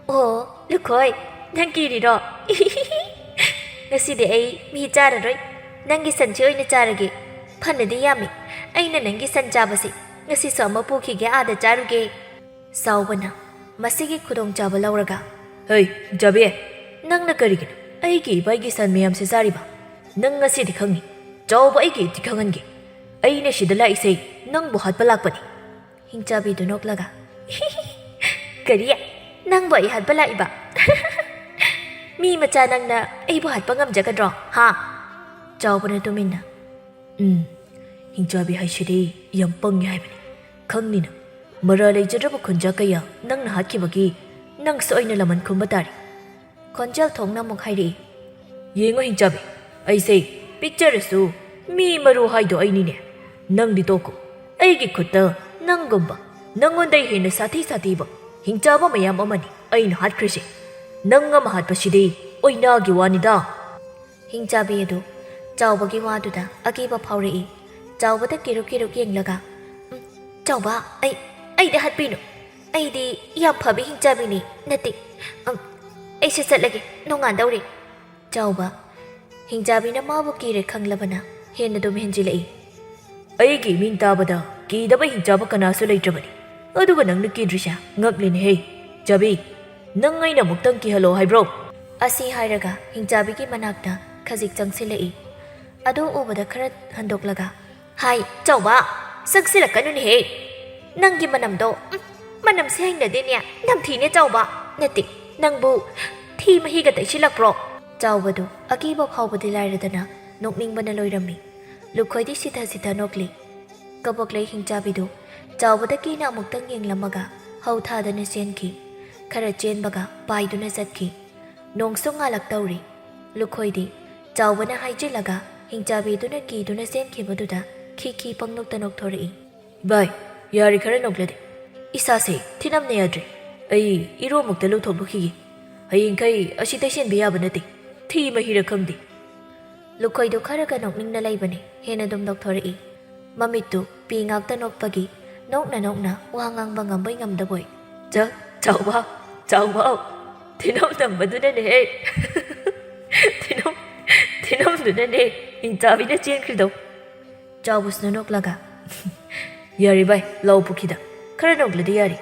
"ꯑꯣ, ꯂꯨꯈꯣꯏ, ꯅꯪ ꯀꯤꯔꯤꯔꯣ? ꯉꯁꯤꯗꯤ ꯑꯩ ꯃꯤ ꯆꯥꯔꯔꯣꯏ꯫ ꯅꯪꯒꯤ ꯁꯟꯁꯤ ꯑꯣꯏꯅ ꯆꯥꯔꯒꯦ꯫ ꯐꯅꯗꯤ ꯌꯥꯝꯃꯤ꯫ ꯑꯩꯅ ꯅꯪꯒꯤ ꯁꯟ ꯆꯥꯕꯁꯤ ꯉꯁꯤꯁꯨ ꯑꯃ ꯄꯨꯈꯤꯒꯦ, ꯑꯥꯗ ꯆꯥꯔꯨꯒꯦ꯫" ꯆꯥꯎꯕꯅ ꯃꯁꯤꯒꯤ ꯈꯨꯗꯣꯡꯆꯥꯕ ꯂꯧꯔꯒ, "ꯍꯩ, ꯍꯤꯡꯆꯥꯕꯤ, ꯅꯪꯅ ꯀꯔꯤꯒꯤꯅꯣ ꯑꯩꯒꯤ ꯏꯚꯥꯏꯒꯤ ꯁꯟ ꯃꯌꯥꯝꯁꯦ ꯆꯥꯔꯤꯕ? ꯅꯪ ꯉꯁꯤꯗꯤ ꯈꯪꯅꯤ꯫ ꯆꯥꯎꯕ, ꯑꯩꯒꯤ ꯏꯠꯇꯤ ꯈꯪꯍꯟꯒꯦ꯫ ꯑꯩꯅ ꯁꯤꯗ ꯂꯥꯛꯏꯁꯦ ꯅꯪꯕꯨ ꯍꯥꯠꯄ ꯂꯥꯛꯄꯅꯤ꯫" ꯍꯤꯡꯆꯥꯕꯤꯗꯨ ꯅꯣꯛꯂꯒ, "ꯀꯔꯤ? ꯅꯪꯕꯨ ꯑꯩ ꯍꯥꯠꯄ ꯂꯥꯛꯏꯕ? ꯃꯤ ꯃꯆꯥ ꯅꯪꯅ ꯑꯩꯕꯨ ꯍꯥꯠꯄ ꯉꯝꯖꯒꯗ꯭ꯔꯣ, ꯍꯥ?" ꯆꯥꯎꯕꯅ ꯇꯨꯃꯤꯟꯅ, "ꯎꯝ, ꯍꯤꯡꯆꯥꯕꯤ ꯍꯥꯏꯁꯤꯗꯤ ꯌꯥꯝ ꯄꯪꯉꯦ ꯍꯥꯏꯕꯅꯤ꯫ ꯈꯪꯅꯤꯅ, ꯃꯔꯥ ꯂꯩꯖꯗ꯭ꯔꯕ ꯈꯨꯟꯖꯥ ꯀꯌꯥ ꯅꯪꯅ ꯍꯥꯠꯈꯤꯕꯒꯤ ꯅꯪꯁꯨ ꯑꯩꯅ ꯂꯃꯟ ꯈꯨꯝꯕ ꯇꯥꯔꯦ꯫" ꯈꯣꯟꯖꯦꯜ ꯊꯣꯛꯅ ꯑꯃꯨꯛ ꯍꯥꯏꯔꯛꯏ, "ꯌꯦꯡꯉꯣ ꯍꯤꯡꯆꯥꯕꯤ, ꯑꯩꯁꯦ ꯄꯤꯛꯆꯔꯁꯨ ꯃꯤ ꯃꯔꯨ ꯍꯥꯏꯗꯣ ꯑꯩꯅꯤꯅꯦ꯫ ꯅꯪꯗꯤ ꯇꯣꯛꯈꯣ꯫ ꯑꯩꯒꯤ ꯈꯨꯠꯇ ꯅꯪꯒꯨꯝꯕ, ꯅꯪꯉꯣꯟꯗꯩ ꯍꯦꯟꯅ ꯁꯥꯊꯤ ꯁꯥꯊꯤꯕ ꯍꯤꯡꯆꯥꯕ ꯃꯌꯥꯝ ꯑꯃꯅꯤ ꯑꯩꯅ ꯍꯥꯠꯈ꯭ꯔꯤꯁꯦ꯫ ꯅꯪ ꯑꯃ ꯍꯥꯠꯄꯁꯤꯗꯤ ꯑꯣꯏꯅꯥꯒꯤ ꯋꯥꯅꯤꯗ꯫" ꯍꯤꯡꯆꯥꯕꯤ ꯑꯗꯨ ꯆꯥꯎꯕꯒꯤ ꯋꯥꯗꯨꯗ ꯑꯀꯤꯕ ꯐꯥꯎꯔꯛꯏ꯫ ꯆꯥꯎꯕꯗ ꯀꯤꯔꯨꯛ ꯀꯤꯔꯨꯛ ꯌꯦꯡꯂꯒ, "ꯎꯝ, ꯆꯥꯎꯕ, ꯑꯩ, ꯑꯩꯗ ꯍꯥꯠꯄꯤꯅꯨ꯫ ꯑꯩꯗꯤ ꯌꯥꯝ ꯐꯕꯤ ꯍꯤꯡꯆꯥꯕꯤꯅꯤ, ꯅꯠꯇꯦ꯫ ꯎꯝ, ꯑꯩꯁꯨ ꯆꯠꯂꯒꯦ, ꯅꯣꯡꯉꯥꯟꯗꯧꯔꯦ꯫" ꯆꯥꯎꯕ, ꯍꯤꯡꯆꯥꯕꯤꯅ ꯃꯥꯕꯨ ꯀꯤꯔꯦ ꯈꯪꯂꯕꯅ ꯍꯦꯟꯅ ꯑꯗꯨꯝ ꯍꯦꯟꯖꯤꯜꯂꯛꯏ꯫ "ꯑꯩꯒꯤ ꯏꯃꯤꯡ ꯇꯥꯕꯗ ꯀꯤꯗꯕ ꯍꯤꯡꯆꯥꯕ ꯀꯅꯥꯁꯨ ꯂꯩꯇ꯭ꯔꯕꯅꯤ꯫ ꯑꯗꯨꯒ ꯅꯪꯅ ꯀꯤꯗ꯭ꯔꯤꯁꯦ ꯉꯛꯂꯤꯅꯦꯍꯦ꯫ "ꯆꯥꯕꯤ, ꯅꯪ ꯑꯩꯅ ꯑꯃꯨꯛꯇꯪ ꯀꯤꯍꯜꯂꯣ ꯍꯥꯏꯕ꯭ꯔꯣ?" ꯑꯁꯤ ꯍꯥꯏꯔꯒ ꯍꯤꯡꯆꯥꯕꯤꯒꯤ ꯃꯅꯥꯛꯇ ꯈꯖꯤꯛ ꯆꯪꯁꯤꯜꯂꯛꯏ꯫ ꯑꯗꯨ ꯎꯕꯗ ꯈꯔ ꯍꯟꯗꯣꯛꯂꯒ, "ꯍꯥꯏ, ꯆꯥꯎꯕ, ꯆꯪꯁꯤꯜꯂꯛꯀꯅꯨꯅꯦꯍꯦ꯫ ꯅꯪꯒꯤ ꯃꯅꯝꯗꯣ, ꯎꯝ, ꯃꯅꯝꯁꯦ ꯍꯩꯅꯗꯦꯅꯦ, ꯅꯝꯊꯤꯅꯦ ꯆꯥꯎꯕ꯫ ꯅꯠꯇꯦ, ꯅꯪꯕꯨ ꯊꯤ ꯃꯍꯤꯒ ꯇꯩꯁꯤꯜꯂꯛꯄ꯭ꯔꯣ?" ꯆꯥꯎꯕꯗꯨ ꯑꯀꯤꯕ ꯐꯥꯎꯕꯗꯤ ꯂꯥꯏꯔꯗꯅ ꯅꯣꯛꯅꯤꯡꯕꯅ ꯂꯣꯏꯔꯝꯃꯤ꯫ ꯂꯨꯈꯣꯏꯗꯤ ꯁꯤꯊ ꯁꯤꯊ ꯅꯣꯛꯂꯤ꯫ ꯀꯕꯣꯛꯂꯩ ꯍꯤꯡꯆꯥꯕꯤꯗꯨ ꯆꯥꯎꯕꯗ ꯀꯤꯅ ꯑꯃꯨꯛꯇꯪ ꯌꯦꯡꯂꯝꯃꯒ ꯍꯧ ꯊꯥꯗꯅ ꯆꯦꯟꯈꯤ꯫ ꯈꯔ ꯆꯦꯟꯕꯒ ꯄꯥꯏꯗꯨꯅ ꯆꯠꯈꯤ꯫ ꯅꯣꯡꯁꯨ ꯉꯥꯜꯂꯛꯇꯧꯔꯤ꯫ ꯂꯨꯈꯣꯏꯗꯤ ꯆꯥꯎꯕꯅ ꯍꯥꯏꯖꯤꯜꯂꯒ ꯍꯤꯡꯆꯥꯕꯤꯗꯨꯅ ꯀꯤꯗꯨꯅ ꯆꯦꯟꯈꯤꯕꯗꯨꯗ ꯈꯤ ꯈꯤ ꯄꯪꯅꯣꯛꯇ ꯅꯣꯛꯊꯣꯔꯛꯏ꯫ "ꯚꯥꯏ, ꯌꯥꯔꯦ ꯈꯔ ꯅꯣꯛꯂꯗꯤ꯫ ꯏꯁꯥꯁꯦ ꯊꯤꯅꯝꯅ ꯌꯥꯗ꯭ꯔꯦ꯫ ꯑꯩ ꯏꯔꯨ ꯑꯃꯨꯛꯇ ꯂꯨꯊꯣꯛꯂꯨꯈꯤꯒꯦ꯫ ꯍꯌꯦꯡꯈꯩ ꯑꯁꯤ ꯇꯩꯁꯤꯟꯕ ꯌꯥꯕ ꯅꯠꯇꯦ꯫ ꯊꯤ ꯃꯍꯤꯔ ꯈꯪꯗꯦ꯫" ꯂꯨꯈꯣꯏꯗꯨ ꯈꯔꯒ ꯅꯣꯛꯅꯤꯡꯅ ꯂꯩꯕꯅꯤ, ꯍꯦꯟꯅ ꯑꯗꯨꯝ ꯅꯣꯛꯊꯣꯔꯛꯏ꯫ ꯃꯃꯤꯠꯇꯨ ꯄꯤ ꯉꯥꯛꯇ ꯅꯣꯛꯄꯒꯤ ꯅꯣꯛꯅ ꯅꯣꯛꯅ ꯋꯥ ꯉꯥꯡꯕ ꯉꯝꯕꯣꯏ ꯉꯝꯗꯕꯣꯏ꯫ "ꯆ-, ꯆꯥꯎꯕ, ꯆꯥꯎꯕ, ꯊꯤꯅꯝ ꯅꯝꯕꯗꯨꯅꯅꯦꯍꯦ꯫ ꯊꯤꯅꯝ, ꯊꯤꯅꯝꯗꯨꯅꯅꯦ ꯍꯤꯡꯆꯥꯕꯤꯅ ꯆꯦꯟꯈ꯭ꯔꯤꯗꯣ꯫" ꯆꯥꯎꯕꯁꯤꯅ ꯅꯣꯛꯂꯒ, "ꯌꯥꯔꯦ ꯚꯥꯏ, ꯂꯥꯎ ꯄꯨꯈꯤꯗ꯫ ꯈꯔ ꯅꯣꯛꯂꯗꯤ ꯌꯥꯔꯦ꯫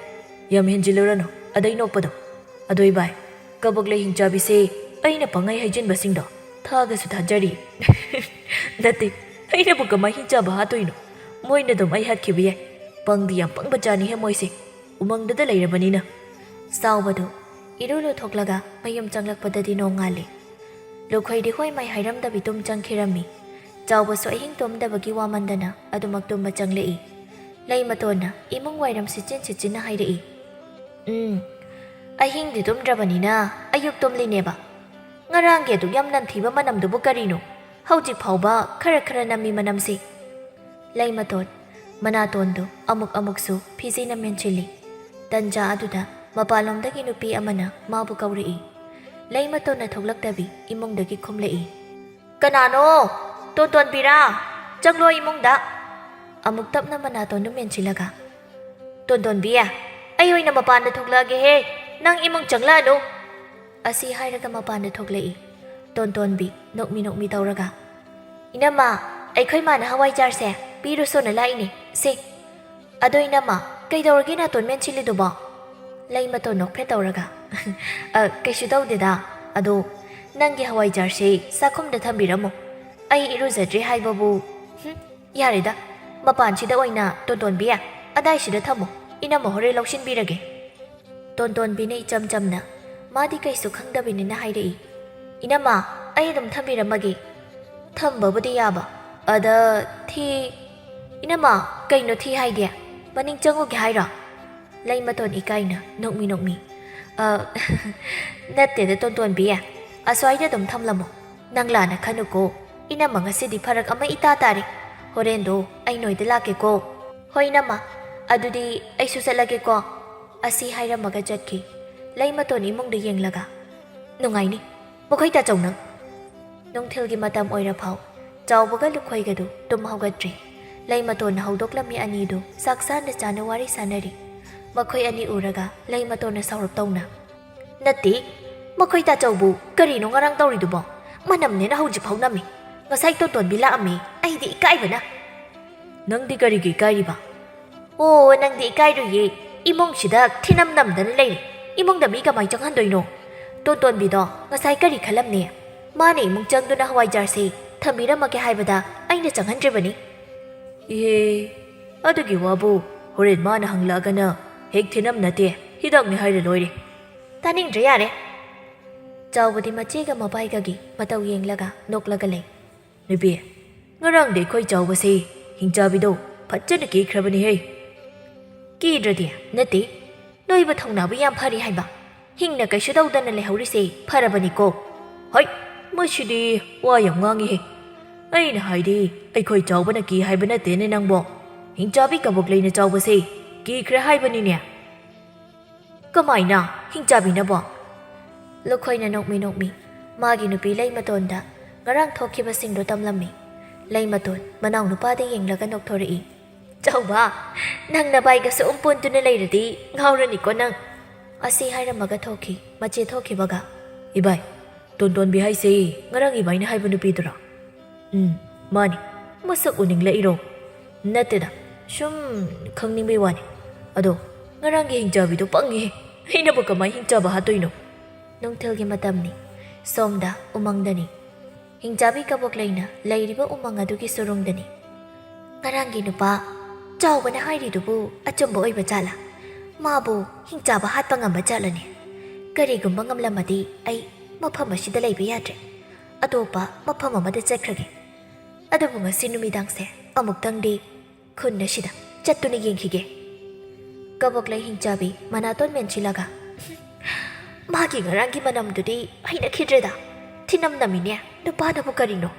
ꯌꯥꯝ ꯍꯦꯟꯖꯤꯜꯂꯨꯔꯅꯨ ꯑꯗꯩ ꯅꯣꯛꯄꯗꯣ꯫ ꯑꯗꯣ ꯏꯕꯥꯏ, ꯀꯕꯛꯂꯩ ꯍꯤꯡꯆꯥꯕꯤꯁꯦ ꯑꯩꯅ ꯄꯪꯍꯥꯏ ꯍꯥꯏꯖꯤꯟꯕꯁꯤꯡꯗꯣ ꯊꯥꯒꯁꯨ ꯊꯥꯖꯔꯤ꯫" "ꯅꯠꯇꯦ, ꯑꯩꯅꯕꯨ ꯀꯃꯥꯏ ꯍꯤꯡꯆꯥꯕ ꯍꯥꯠꯇꯣꯏꯅꯣ? ꯃꯣꯏꯅ ꯑꯗꯨꯝ ꯑꯩ ꯍꯥꯠꯈꯤꯕ ꯌꯥꯏ꯫ ꯄꯪꯗꯤ ꯌꯥꯝ ꯄꯪꯕ ꯖꯥꯠꯅꯤꯍꯦ ꯃꯣꯏꯁꯦ, ꯎꯃꯪꯗꯨꯗ ꯂꯩꯔꯕꯅꯤꯅ꯫" ꯆꯥꯎꯕꯗꯨ ꯏꯔꯨ ꯂꯨꯊꯣꯛꯂꯒ ꯃꯌꯨꯝ ꯆꯪꯂꯛꯄꯗꯗꯤ ꯅꯣꯡ ꯉꯥꯜꯂꯤ꯫ ꯂꯨꯈꯣꯏꯗꯤ ꯍꯣꯏ ꯃꯥꯏ ꯍꯥꯏꯔꯝꯗꯕꯤ ꯇꯨꯝ ꯆꯪꯈꯤꯔꯝꯃꯤ꯫ ꯆꯥꯎꯕꯁꯨ ꯑꯍꯤꯡ ꯇꯨꯝꯗꯕꯒꯤ ꯋꯥꯃꯟꯗꯅ ꯑꯗꯨꯃꯛ ꯇꯨꯝꯕ ꯆꯪꯂꯛꯏ꯫ ꯂꯩꯃꯇꯣꯟꯅ ꯏꯃꯨꯡ ꯋꯥꯏꯔꯝ ꯁꯤꯠꯆꯤꯟ ꯁꯤꯠꯆꯤꯟꯅ ꯍꯥꯏꯔꯛꯏ꯫ "ꯎꯝ, ꯑꯍꯤꯡꯗꯤ ꯇꯨꯝꯗ꯭ꯔꯕꯅꯤꯅ ꯑꯌꯨꯛ ꯇꯨꯝꯂꯤꯅꯦꯕ꯫ ꯉꯔꯥꯡꯒꯤ ꯑꯗꯨꯛ ꯌꯥꯝ ꯅꯝꯊꯤꯕ ꯃꯅꯝꯗꯨꯕꯨ ꯀꯔꯤꯅꯣ? ꯍꯧꯖꯤꯛ ꯐꯥꯎꯕ ꯈꯔ ꯈꯔ ꯅꯝꯃꯤ ꯃꯅꯝꯁꯤ꯫" ꯂꯩꯃꯇꯣꯟ ꯃꯅꯥꯇꯣꯟꯗꯨ ꯑꯃꯨꯛ ꯑꯃꯨꯛꯁꯨ ꯐꯤꯖꯤꯅ ꯃꯦꯟꯁꯤꯜꯂꯤ꯫ ꯇꯟꯖꯥ ꯑꯗꯨꯗ ꯃꯄꯥꯟꯂꯣꯝꯗꯒꯤ ꯅꯨꯄꯤ ꯑꯃꯅ ꯃꯥꯕꯨ ꯀꯧꯔꯛꯏ꯫ ꯂꯩꯃꯇꯣꯟꯅ ꯊꯣꯛꯂꯛꯇꯕꯤ ꯏꯃꯨꯡꯗꯒꯤ ꯈꯨꯝꯂꯛꯏ꯫ "ꯀꯅꯥꯅꯣ? ꯇꯣꯟꯇꯣꯟꯕꯤꯔꯥ? ꯆꯪꯂꯣ ꯏꯃꯨꯡꯗ꯫" ꯑꯃꯨꯛ ꯇꯞꯅ ꯃꯅꯥꯇꯣꯟꯗꯨ ꯃꯦꯟꯁꯤꯜꯂꯒ, "ꯇꯣꯟꯇꯣꯟꯕꯤ, ꯑꯩ ꯑꯣꯏꯅ ꯃꯄꯥꯟꯗ ꯊꯣꯛꯂꯛꯑꯒꯦꯍꯦ, ꯅꯪ ꯏꯃꯨꯡ ꯆꯪꯂꯛꯑꯅꯨ꯫" ꯑꯁꯤ ꯍꯥꯏꯔꯒ ꯃꯄꯥꯟꯗ ꯊꯣꯛꯂꯛꯏ꯫ ꯇꯣꯟꯇꯣꯟꯕꯤ ꯅꯣꯛꯃꯤ ꯅꯣꯛꯃꯤ ꯇꯧꯔꯒ, "ꯏꯅꯝꯃ, ꯑꯩꯈꯣꯏ ꯃꯥꯅ ꯍꯋꯥꯏꯖꯥꯔꯁꯦ ꯄꯤꯔꯨꯁꯣꯅ ꯂꯥꯛꯏꯅꯦ, ꯁꯦ꯫" "ꯑꯗꯣ ꯏꯅꯝꯃ, ꯀꯩꯗꯧꯔꯒꯦ ꯅꯥꯇꯣꯟ ꯃꯦꯟꯁꯤꯜꯂꯤꯗꯨꯕꯣ?" ꯂꯩꯃꯇꯣꯟ ꯅꯣꯛꯐꯦꯠ ꯇꯧꯔꯒ, "ꯑ, ꯀꯩꯁꯨ ꯇꯧꯗꯦꯗ꯫ ꯑꯗꯣ ꯅꯪꯒꯤ ꯍꯋꯥꯏꯖꯥꯔꯁꯦ ꯆꯥꯛꯈꯨꯝꯗ ꯊꯝꯕꯤꯔꯝꯃꯣ꯫ ꯑꯩ ꯏꯔꯨꯖꯗ꯭ꯔꯤ ꯍꯥꯏꯕꯕꯨ꯫ ꯍꯨꯝ, ꯌꯥꯔꯦꯗ, ꯃꯄꯥꯟꯁꯤꯗ ꯑꯣꯏꯅ ꯇꯣꯟꯇꯣꯟꯕꯤ, ꯑꯗꯥꯏꯁꯤꯗ ꯊꯝꯃꯣ꯫ ꯏꯅꯝꯃ ꯍꯣꯔꯦꯟ ꯂꯧꯁꯤꯟꯕꯤꯔꯒꯦ꯫" ꯇꯣꯟꯇꯣꯟꯕꯤꯅ ꯏꯆꯝ ꯆꯝꯅ, ꯃꯥꯗꯤ ꯀꯩꯁꯨ ꯈꯪꯗꯕꯅꯤꯅ ꯍꯥꯏꯔꯛꯏ, "ꯏꯅꯝꯃ, ꯑꯩ ꯑꯗꯨꯝ ꯊꯝꯕꯤꯔꯝꯃꯒꯦ꯫" ꯊꯝꯕꯕꯨꯗꯤ ꯌꯥꯕ, ꯑꯗ ꯊꯤ꯫ "ꯏꯅꯝꯃ, ꯀꯩꯅꯣ ꯊꯤ ꯍꯥꯏꯗꯤ? ꯃꯅꯤꯡ ꯆꯪꯉꯨꯒꯦ ꯍꯥꯏꯔꯣ?" ꯂꯩꯃꯇꯣꯟ ꯏꯀꯥꯏꯅ ꯅꯣꯛꯃꯤ ꯅꯣꯛꯃꯤ, "ꯑ, ꯅꯠꯇꯦꯗ ꯇꯣꯟꯇꯣꯟꯕꯤ, ꯑꯁ꯭ꯋꯥꯏꯗ ꯑꯗꯨꯝ ꯊꯝꯂꯝꯃꯣ꯫ ꯅꯪ ꯂꯥꯟꯅ ꯈꯟꯅꯨꯀꯣ, ꯏꯅꯝꯃ ꯉꯁꯤꯗꯤ ꯐꯔꯛ ꯑꯃ ꯏꯇꯥ ꯇꯥꯔꯦ꯫ ꯍꯣꯔꯦꯟꯗꯣ ꯑꯩ ꯅꯣꯏꯗ ꯂꯥꯛꯀꯦꯀꯣ꯫" "ꯍꯣꯏ ꯏꯅꯝꯃ, ꯑꯗꯨꯗꯤ ꯑꯩꯁꯨ ꯆꯠꯂꯒꯦꯀꯣ꯫" ꯑꯁꯤ ꯍꯥꯏꯔꯝꯃꯒ ꯆꯠꯈꯤ꯫ ꯂꯩꯃꯇꯣꯟ ꯏꯃꯨꯡꯗ ꯌꯦꯡꯂꯒ, "ꯅꯨꯡꯉꯥꯏꯅꯤ ꯃꯈꯣꯏ ꯇꯥꯆꯧ ꯅꯪ꯫" ꯅꯨꯡꯊꯤꯜꯒꯤ ꯃꯇꯝ ꯑꯣꯏꯔꯐꯥꯎ ꯆꯥꯎꯕꯒ ꯂꯨꯈꯣꯏꯒꯗꯨ ꯇꯨꯝ ꯍꯧꯒꯠꯇ꯭ꯔꯤ꯫ ꯂꯩꯃꯇꯣꯟꯅ ꯍꯧꯗꯣꯛꯂꯝꯃꯤ ꯑꯅꯤꯗꯨ ꯆꯥꯛ ꯆꯥꯅ ꯆꯥꯅ ꯋꯥꯔꯤ ꯁꯥꯟꯅꯔꯤ꯫ ꯃꯈꯣꯏ ꯑꯅꯤ ꯎꯔꯒ ꯂꯩꯃꯇꯣꯟꯅ ꯁꯥꯎꯔꯞ ꯇꯧꯅ, "ꯅꯠꯇꯦ, ꯃꯈꯣꯏ ꯇꯥꯆꯧꯕꯨ ꯀꯔꯤꯅꯣ ꯉꯔꯥꯡ ꯇꯧꯔꯤꯗꯨꯕꯣ? ꯃꯅꯝꯅꯦꯅ ꯍꯧꯖꯤꯛꯐꯥꯎ ꯅꯝꯃꯤ꯫ ꯉꯁꯥꯏ ꯇꯣꯟꯇꯣꯟꯕꯤ ꯂꯥꯛꯑꯝꯃꯤ, ꯑꯩꯗꯤ ꯏꯀꯥꯏꯕꯅ꯫" "ꯅꯪꯗꯤ ꯀꯔꯤꯒꯤ ꯏꯀꯥꯏꯔꯤꯕ?" "ꯑꯣ, ꯅꯪꯗꯤ ꯏꯀꯥꯏꯔꯣꯏꯌꯦ꯫ ꯏꯃꯨꯡꯁꯤꯗ ꯊꯤꯅꯝ ꯅꯝꯗꯅ ꯂꯩꯔꯦ꯫ ꯏꯃꯨꯡꯗ ꯃꯤ ꯀꯃꯥꯏ ꯆꯪꯍꯟꯗꯣꯏꯅꯣ? ꯇꯣꯟꯇꯣꯟꯕꯤꯗꯣ ꯉꯁꯥꯏ ꯀꯔꯤ ꯈꯜꯂꯝꯅꯤ? ꯃꯥꯅ ꯏꯃꯨꯡ ꯆꯪꯗꯨꯅ ꯍꯋꯥꯏꯖꯥꯔꯁꯦ ꯊꯝꯕꯤꯔꯝꯃꯒꯦ ꯍꯥꯏꯕꯗ ꯑꯩꯅ ꯆꯪꯍꯟꯗ꯭ꯔꯤꯕꯅꯤ꯫" "ꯏꯍꯦ, ꯑꯗꯨꯒꯤ ꯋꯥꯕꯨ ꯍꯣꯔꯦꯟ ꯃꯥꯅ ꯍꯪꯂꯛꯑꯒꯅ ꯍꯦꯛ ꯊꯤꯅꯝ ꯅꯠꯇꯦ, ꯍꯤꯗꯥꯛꯅꯤ ꯍꯥꯏꯔ ꯂꯣꯏꯔꯦ꯫" "ꯇꯥꯅꯤꯡꯗ꯭ꯔꯦ, ꯌꯥꯔꯦ꯫" ꯆꯥꯎꯕꯗꯤ ꯃꯆꯦꯒ ꯃꯕꯥꯏꯒꯒꯤ ꯃꯇꯧ ꯌꯦꯡꯂꯒ ꯅꯣꯛꯂꯒ ꯂꯩ꯫ "ꯅꯨꯄꯤ, ꯉꯔꯥꯡꯗꯤ ꯑꯩꯈꯣꯏ ꯆꯥꯎꯕꯁꯦ ꯍꯤꯡꯆꯥꯕꯤꯗꯣ ꯐꯖꯅ ꯀꯤꯈ꯭ꯔꯕꯅꯤꯍꯦ꯫" "ꯀꯤꯗ꯭ꯔꯗꯤ ꯅꯠꯇꯦ, ꯅꯣꯏꯕꯨ ꯊꯧꯅꯥꯕꯨ ꯌꯥꯝ ꯐꯔꯤ ꯍꯥꯏꯕ꯫ ꯍꯤꯡꯅ ꯀꯩꯁꯨ ꯇꯧꯗꯅ ꯂꯩꯍꯧꯔꯤꯁꯦ ꯐꯔꯕꯅꯤꯀꯣ꯫" "ꯍꯣꯏ, ꯃꯁꯤꯗꯤ ꯋꯥ ꯌꯥꯝ ꯉꯥꯡꯉꯤꯍꯦ꯫ ꯑꯩꯅ ꯍꯥꯏꯗꯤ ꯑꯩꯈꯣꯏ ꯆꯥꯎꯕꯅ ꯀꯤ ꯍꯥꯏꯕ ꯅꯠꯇꯦꯅꯦ ꯅꯪꯕꯣ꯫ ꯍꯤꯡꯆꯥꯕꯤ ꯀꯕꯣꯛ ꯂꯩꯅ ꯆꯥꯎꯕꯁꯦ ꯀꯤꯈ꯭ꯔꯦ ꯍꯥꯏꯕꯅꯤꯅꯦ꯫" "ꯀꯃꯥꯏꯅ? ꯍꯤꯡꯆꯥꯕꯤꯅꯕꯣ?" ꯂꯨꯈꯣꯏꯅ ꯅꯣꯛꯃꯤ ꯅꯣꯛꯃꯤ ꯃꯥꯒꯤ ꯅꯨꯄꯤ ꯂꯩꯃꯇꯣꯟꯗ ꯉꯔꯥꯡ ꯊꯣꯛꯈꯤꯕꯁꯤꯡꯗꯣ ꯇꯝꯂꯝꯃꯤ꯫ ꯂꯩꯃꯇꯣꯟ ꯃꯅꯥꯎꯅꯨꯄꯥꯗ ꯌꯦꯡꯂꯒ ꯅꯣꯛꯊꯣꯔꯛꯏ꯫ "ꯆꯥꯎꯕ, ꯅꯪ ꯅꯕꯥꯏꯒꯁꯨ ꯎꯝꯄꯣꯟꯗꯨꯅ ꯂꯩꯔꯗꯤ ꯉꯥꯎꯔꯅꯤꯀꯣ ꯅꯪ꯫" ꯑꯁꯤ ꯍꯥꯏꯔꯝꯃꯒ ꯊꯣꯛꯈꯤ꯫ ꯃꯆꯦ ꯊꯣꯛꯈꯤꯕꯒ, "ꯏꯕꯥꯏ, ꯇꯣꯟꯇꯣꯟꯕꯤ ꯍꯥꯏꯁꯦ ꯉꯔꯥꯡ ꯏꯕꯥꯏꯅ ꯍꯥꯏꯕ ꯅꯨꯄꯤꯗꯨꯔꯣ?" "ꯎꯝ, ꯃꯥꯅꯤ꯫ ꯃꯁꯛ ꯎꯅꯤꯡꯂꯛꯏꯔꯣ?" "ꯅꯠꯇꯦꯗ, ꯁꯨꯝ ꯈꯪꯅꯤꯡꯕꯩ ꯋꯥꯅꯤ꯫ ꯑꯗꯣ ꯉꯔꯥꯡꯒꯤ ꯍꯤꯡꯆꯥꯕꯤꯗꯣ ꯄꯪꯉꯤꯍꯦ꯫ ꯑꯩꯅꯕꯨ ꯀꯃꯥꯏ ꯍꯤꯡꯆꯥꯕ ꯍꯥꯠꯇꯣꯏꯅꯣ? ꯅꯨꯡꯊꯤꯜꯒꯤ ꯃꯇꯝꯅꯤ꯫ ꯁꯣꯝꯗ ꯎꯃꯪꯗꯅꯤ꯫ ꯍꯤꯡꯆꯥꯕꯤ ꯀꯕꯣꯛꯂꯩꯅ ꯂꯩꯔꯤꯕ ꯎꯃꯪ ꯑꯗꯨꯒꯤ ꯁꯨꯔꯨꯡꯗꯅꯤ꯫ "ꯉꯔꯥꯡꯒꯤ ꯅꯨꯄꯥ ꯆꯥꯎꯕꯅ ꯍꯥꯏꯔꯤꯗꯨꯕꯨ ꯑꯆꯨꯝꯕ ꯑꯣꯏꯕ ꯖꯥꯠꯂꯥ? ꯃꯥꯕꯨ ꯍꯤꯡꯆꯥꯕ ꯍꯥꯠꯄ ꯉꯝꯕ ꯖꯥꯠꯂꯅꯦ? ꯀꯔꯤꯒꯨꯝꯕ ꯉꯝꯂꯝꯃꯗꯤ ꯑꯩ ꯃꯐꯝ ꯑꯁꯤꯗ ꯂꯩꯕ ꯌꯥꯗ꯭ꯔꯦ꯫ ꯑꯇꯣꯞꯄ ꯃꯐꯝ ꯑꯃꯗ ꯆꯠꯈ꯭ꯔꯒꯦ꯫ ꯑꯗꯨꯕꯨ ꯉꯁꯤ ꯅꯨꯃꯤꯗꯥꯡꯁꯦ ꯑꯃꯨꯛꯇꯪꯗꯤ ꯈꯨꯟ ꯑꯁꯤꯗ ꯆꯠꯇꯨꯅ ꯌꯦꯡꯈꯤꯒꯦ꯫" ꯀꯕꯣꯛꯂꯩ ꯍꯤꯡꯆꯥꯕꯤ ꯃꯅꯥꯇꯣꯟ ꯃꯦꯟꯁꯤꯜꯂꯒ, "ꯃꯥꯒꯤ ꯉꯔꯥꯡꯒꯤ ꯃꯅꯝꯗꯨꯗꯤ ꯍꯩꯅꯈꯤꯗ꯭ꯔꯦꯗ꯫ ꯊꯤꯅꯝ ꯅꯝꯃꯤꯅꯦ꯫ ꯅꯨꯄꯥꯅꯕꯨ ꯀꯔꯤꯅꯣ?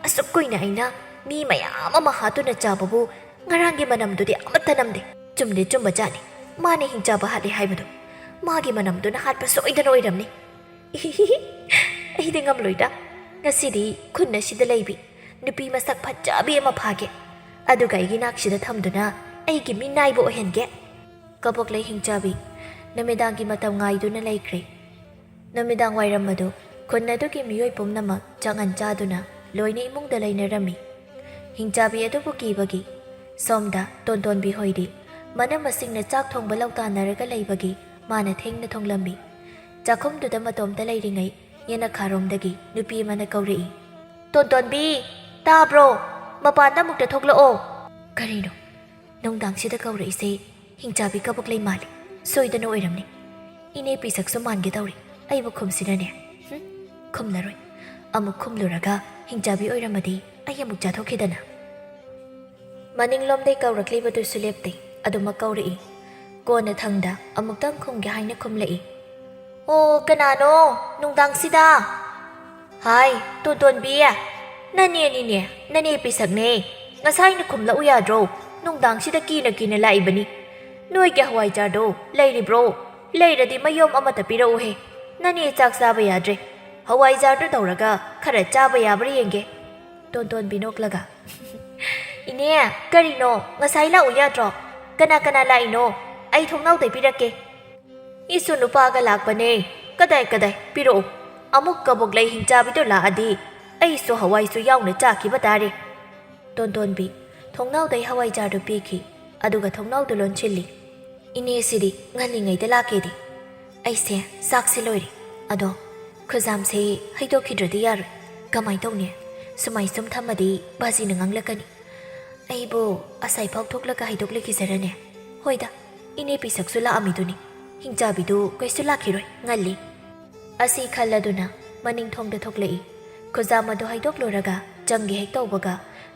ꯑꯁꯨꯛ ꯀꯨꯏꯅ ꯑꯩꯅ ꯃꯤ ꯃꯌꯥꯝ ꯑꯃ ꯍꯥꯠꯇꯨꯅ ꯆꯥꯕꯕꯨ ꯉꯔꯥꯡꯒꯤ ꯃꯅꯝꯗꯨꯗꯤ ꯑꯃꯠꯇ ꯅꯝꯗꯦ꯫ ꯆꯨꯝꯗꯤ ꯆꯨꯝꯕ ꯖꯥꯠꯅꯤ, ꯃꯥꯅ ꯍꯤꯡꯆꯥꯕ ꯍꯥꯠꯂꯦ ꯍꯥꯏꯕꯗꯣ꯫ ꯃꯥꯒꯤ ꯃꯅꯝꯗꯨꯅ ꯍꯥꯠꯄ ꯁꯣꯏꯗꯅ ꯑꯣꯏꯔꯝꯅꯤ꯫ ꯏꯍꯤꯍꯤꯍꯤ, ꯑꯩꯗꯤ ꯉꯝꯂꯣꯏꯗ꯫ ꯉꯁꯤꯗꯤ ꯈꯨꯟ ꯑꯁꯤꯗ ꯂꯩꯕꯤ ꯅꯨꯄꯤ ꯃꯁꯛ ꯐꯖꯕꯤ ꯑꯃ ꯐꯥꯒꯦ꯫ ꯑꯗꯨꯒ ꯑꯩꯒꯤ ꯅꯥꯛꯁꯤꯗ ꯊꯝꯗꯨꯅ ꯑꯩꯒꯤ ꯃꯤꯅꯥꯏꯕ ꯑꯣꯏꯍꯟꯒꯦ꯫" ꯀꯕꯣꯛꯂꯩ ꯍꯤꯡꯆꯥꯕꯤ ꯅꯨꯃꯤꯗꯥꯡꯒꯤ ꯃꯇꯝ ꯉꯥꯏꯗꯨꯅ ꯂꯩꯈ꯭ꯔꯦ꯫ ꯅꯨꯃꯤꯗꯥꯡ ꯋꯥꯏꯔꯝ ꯑꯗꯨ ꯈꯨꯟ ꯑꯗꯨꯒꯤ ꯃꯤꯑꯣꯏ ꯄꯨꯝꯅꯃꯛ ꯆꯥꯛꯉꯟ ꯆꯥꯗꯨꯅ ꯂꯣꯏꯅ ꯏꯃꯨꯡꯗ ꯂꯩꯅꯔꯝꯃꯤ꯫ ꯍꯤꯡꯆꯥꯕꯤ ꯑꯗꯨꯕꯨ ꯀꯤꯕꯒꯤ ꯁꯣꯝꯗ ꯇꯣꯟꯇꯣꯟꯕꯤ ꯍꯣꯏꯗꯤ ꯃꯅꯝ ꯃꯁꯤꯡꯅ ꯆꯥꯛ ꯊꯣꯡꯕ ꯂꯧꯇꯥꯟꯅꯔꯒ ꯂꯩꯕꯒꯤ ꯃꯥꯅ ꯊꯦꯡꯅ ꯊꯣꯡꯂꯝꯃꯤ꯫ ꯆꯥꯛꯈꯨꯝꯗꯨꯗ ꯃꯇꯣꯝꯇ ꯂꯩꯔꯤꯉꯩ ꯌꯦꯅꯈꯥꯔꯣꯝꯗꯒꯤ ꯅꯨꯄꯤ ꯑꯃꯅ ꯀꯧꯔꯛꯏ, "ꯇꯣꯟꯇꯣꯟꯕꯤ, ꯇꯥꯕ꯭ꯔꯣ? ꯃꯄꯥꯟꯗ ꯑꯃꯨꯛꯇ ꯊꯣꯛꯂꯛꯑꯣ꯫" ꯀꯔꯤꯅꯣ? ꯅꯨꯡꯗꯥꯡꯁꯤꯗ ꯀꯧꯔꯛꯏꯁꯦ ꯍꯤꯡꯆꯥꯕꯤ ꯀꯕꯣꯛꯂꯩ ꯃꯥꯜꯂꯤ꯫ ꯁꯣꯏꯗꯅ ꯑꯣꯏꯔꯝꯅꯤ꯫ ꯏꯅꯦ ꯄꯤꯁꯛꯁꯨ ꯃꯥꯟꯒꯦ ꯇꯧꯔꯤ꯫ ꯑꯩꯕꯨ ꯈꯨꯝꯁꯤꯔꯅꯦ? ꯍꯨꯝ, ꯈꯨꯝꯂꯔꯣꯏ꯫ ꯑꯃꯨꯛ ꯈꯨꯝꯂꯨꯔꯒ ꯍꯤꯡꯆꯥꯕꯤ ꯑꯣꯏꯔꯝꯃꯗꯤ ꯑꯩ ꯑꯃꯨꯛ ꯆꯥꯊꯣꯛꯈꯤꯗꯅ꯫ ꯃꯅꯤꯡꯂꯣꯝꯗꯩ ꯀꯧꯔꯛꯂꯤꯕꯗꯨꯁꯨ ꯂꯦꯞꯇꯦ, ꯑꯗꯨꯃꯛ ꯀꯧꯔꯛꯏ꯫ ꯀꯣꯟꯅ ꯊꯪꯗ ꯑꯃꯨꯛꯇꯪ ꯈꯨꯝꯒꯦ ꯍꯥꯏꯅ ꯈꯨꯝꯂꯛꯏ꯫ "ꯑꯣ, ꯀꯅꯥꯅꯣ ꯅꯨꯡꯗꯥꯡꯁꯤꯗ?" "ꯍꯥꯏ, ꯇꯣꯟꯇꯣꯟꯕꯤ, ꯅꯅꯦꯅꯤꯅꯦ, ꯅꯅꯦ ꯄꯤꯁꯛꯅꯦ꯫ ꯉꯁꯥꯏꯅ ꯈꯨꯝꯂꯛꯎ ꯌꯥꯗ꯭ꯔꯣ? ꯅꯨꯡꯗꯥꯡꯁꯤꯗ ꯀꯤꯅ ꯀꯤꯅ ꯂꯥꯛꯏꯕꯅꯤ꯫ ꯅꯣꯏꯒꯤ ꯍꯋꯥꯏꯖꯥꯔꯗꯣ ꯂꯩꯔꯤꯕ꯭ꯔꯣ? ꯂꯩꯔꯗꯤ ꯃꯌꯣꯝ ꯑꯃꯇ ꯄꯤꯔꯛꯎꯍꯦ꯫ ꯅꯅꯦ ꯆꯥꯛ ꯆꯥꯕ ꯌꯥꯗ꯭ꯔꯦ꯫ ꯍꯋꯥꯏꯖꯥꯔꯗꯨ ꯇꯧꯔꯒ ꯈꯔ ꯆꯥꯕ ꯌꯥꯕ꯭ꯔꯥ ꯌꯦꯡꯒꯦ꯫" ꯇꯣꯟꯇꯣꯟꯕꯤ ꯅꯣꯛꯂꯒ, "ꯏꯅꯦ, ꯀꯔꯤꯅꯣ? ꯉꯁꯥꯏ ꯂꯥꯛꯎ ꯌꯥꯗ꯭ꯔꯣ? ꯀꯅꯥ ꯀꯅꯥ ꯂꯥꯛꯏꯅꯣ? ꯑꯩ ꯊꯣꯡꯅꯥꯎꯗꯩ ꯄꯤꯔꯛꯀꯦ꯫" "ꯏꯁꯨ ꯅꯨꯄꯥꯒ ꯂꯥꯛꯄꯅꯦ꯫ ꯀꯗꯥꯏ ꯀꯗꯥꯏ? ꯄꯤꯔꯛꯑꯣ꯫ ꯑꯃꯨꯛ ꯀꯕꯣꯛꯂꯩ ꯍꯤꯡꯆꯥꯕꯤꯗꯣ ꯂꯥꯛꯑꯗꯤ ꯑꯩꯁꯨ ꯍꯋꯥꯏꯁꯨ ꯌꯥꯎꯅ ꯆꯥꯈꯤꯕ ꯇꯥꯔꯦ꯫" ꯇꯣꯟꯇꯣꯟꯕꯤ ꯊꯣꯡꯅꯥꯎꯗꯩ ꯍꯋꯥꯏꯖꯥꯔꯗꯨ ꯄꯤꯈꯤ, ꯑꯗꯨꯒ ꯊꯣꯡꯅꯥꯎꯗꯨ ꯂꯣꯟꯁꯤꯜꯂꯤ꯫ "ꯏꯅꯦꯁꯤꯗꯤ ꯉꯜꯂꯤꯉꯩꯗ ꯂꯥꯛꯀꯦꯗꯤ ꯑꯩꯁꯦ ꯆꯥꯛꯁꯦ ꯂꯣꯏꯔꯦ꯫ ꯑꯗꯣ ꯈꯨꯖꯥꯝꯁꯦ ꯍꯩꯗꯣꯛꯈꯤꯗ꯭ꯔꯗꯤ ꯌꯥꯔꯣꯏ꯫ ꯀꯃꯥꯏ ꯇꯧꯅꯤ? ꯁꯨꯃꯥꯏ ꯁꯨꯝ ꯊꯝꯃꯗꯤ ꯕꯥꯖꯤꯅ ꯉꯥꯡꯂꯛꯀꯅꯤ꯫ ꯑꯩꯕꯨ ꯑꯁꯥꯏꯐꯥꯎ ꯊꯣꯛꯂꯒ ꯍꯩꯗꯣꯛꯂꯈꯤꯖꯔꯅꯦ꯫ ꯍꯣꯏꯗ, ꯏꯅꯦ ꯄꯤꯁꯛꯁꯨ ꯂꯥꯛꯑꯝꯃꯤꯗꯨꯅꯤ꯫ ꯍꯤꯡꯆꯥꯕꯤꯗꯨ ꯀꯩꯁꯨ ꯂꯥꯛꯈꯤꯔꯣꯏ, ꯉꯜꯂꯤ꯫ ꯑꯁꯤ ꯈꯜꯂꯗꯨꯅ ꯃꯅꯤꯡ ꯊꯣꯡꯗ ꯊꯣꯛꯂꯛꯏ꯫ ꯈꯨꯖꯥꯝ ꯑꯗꯨ ꯍꯩꯗꯣꯛꯂꯨꯔꯒ ꯆꯪꯒꯦ ꯍꯦꯛ ꯇꯧꯕꯒ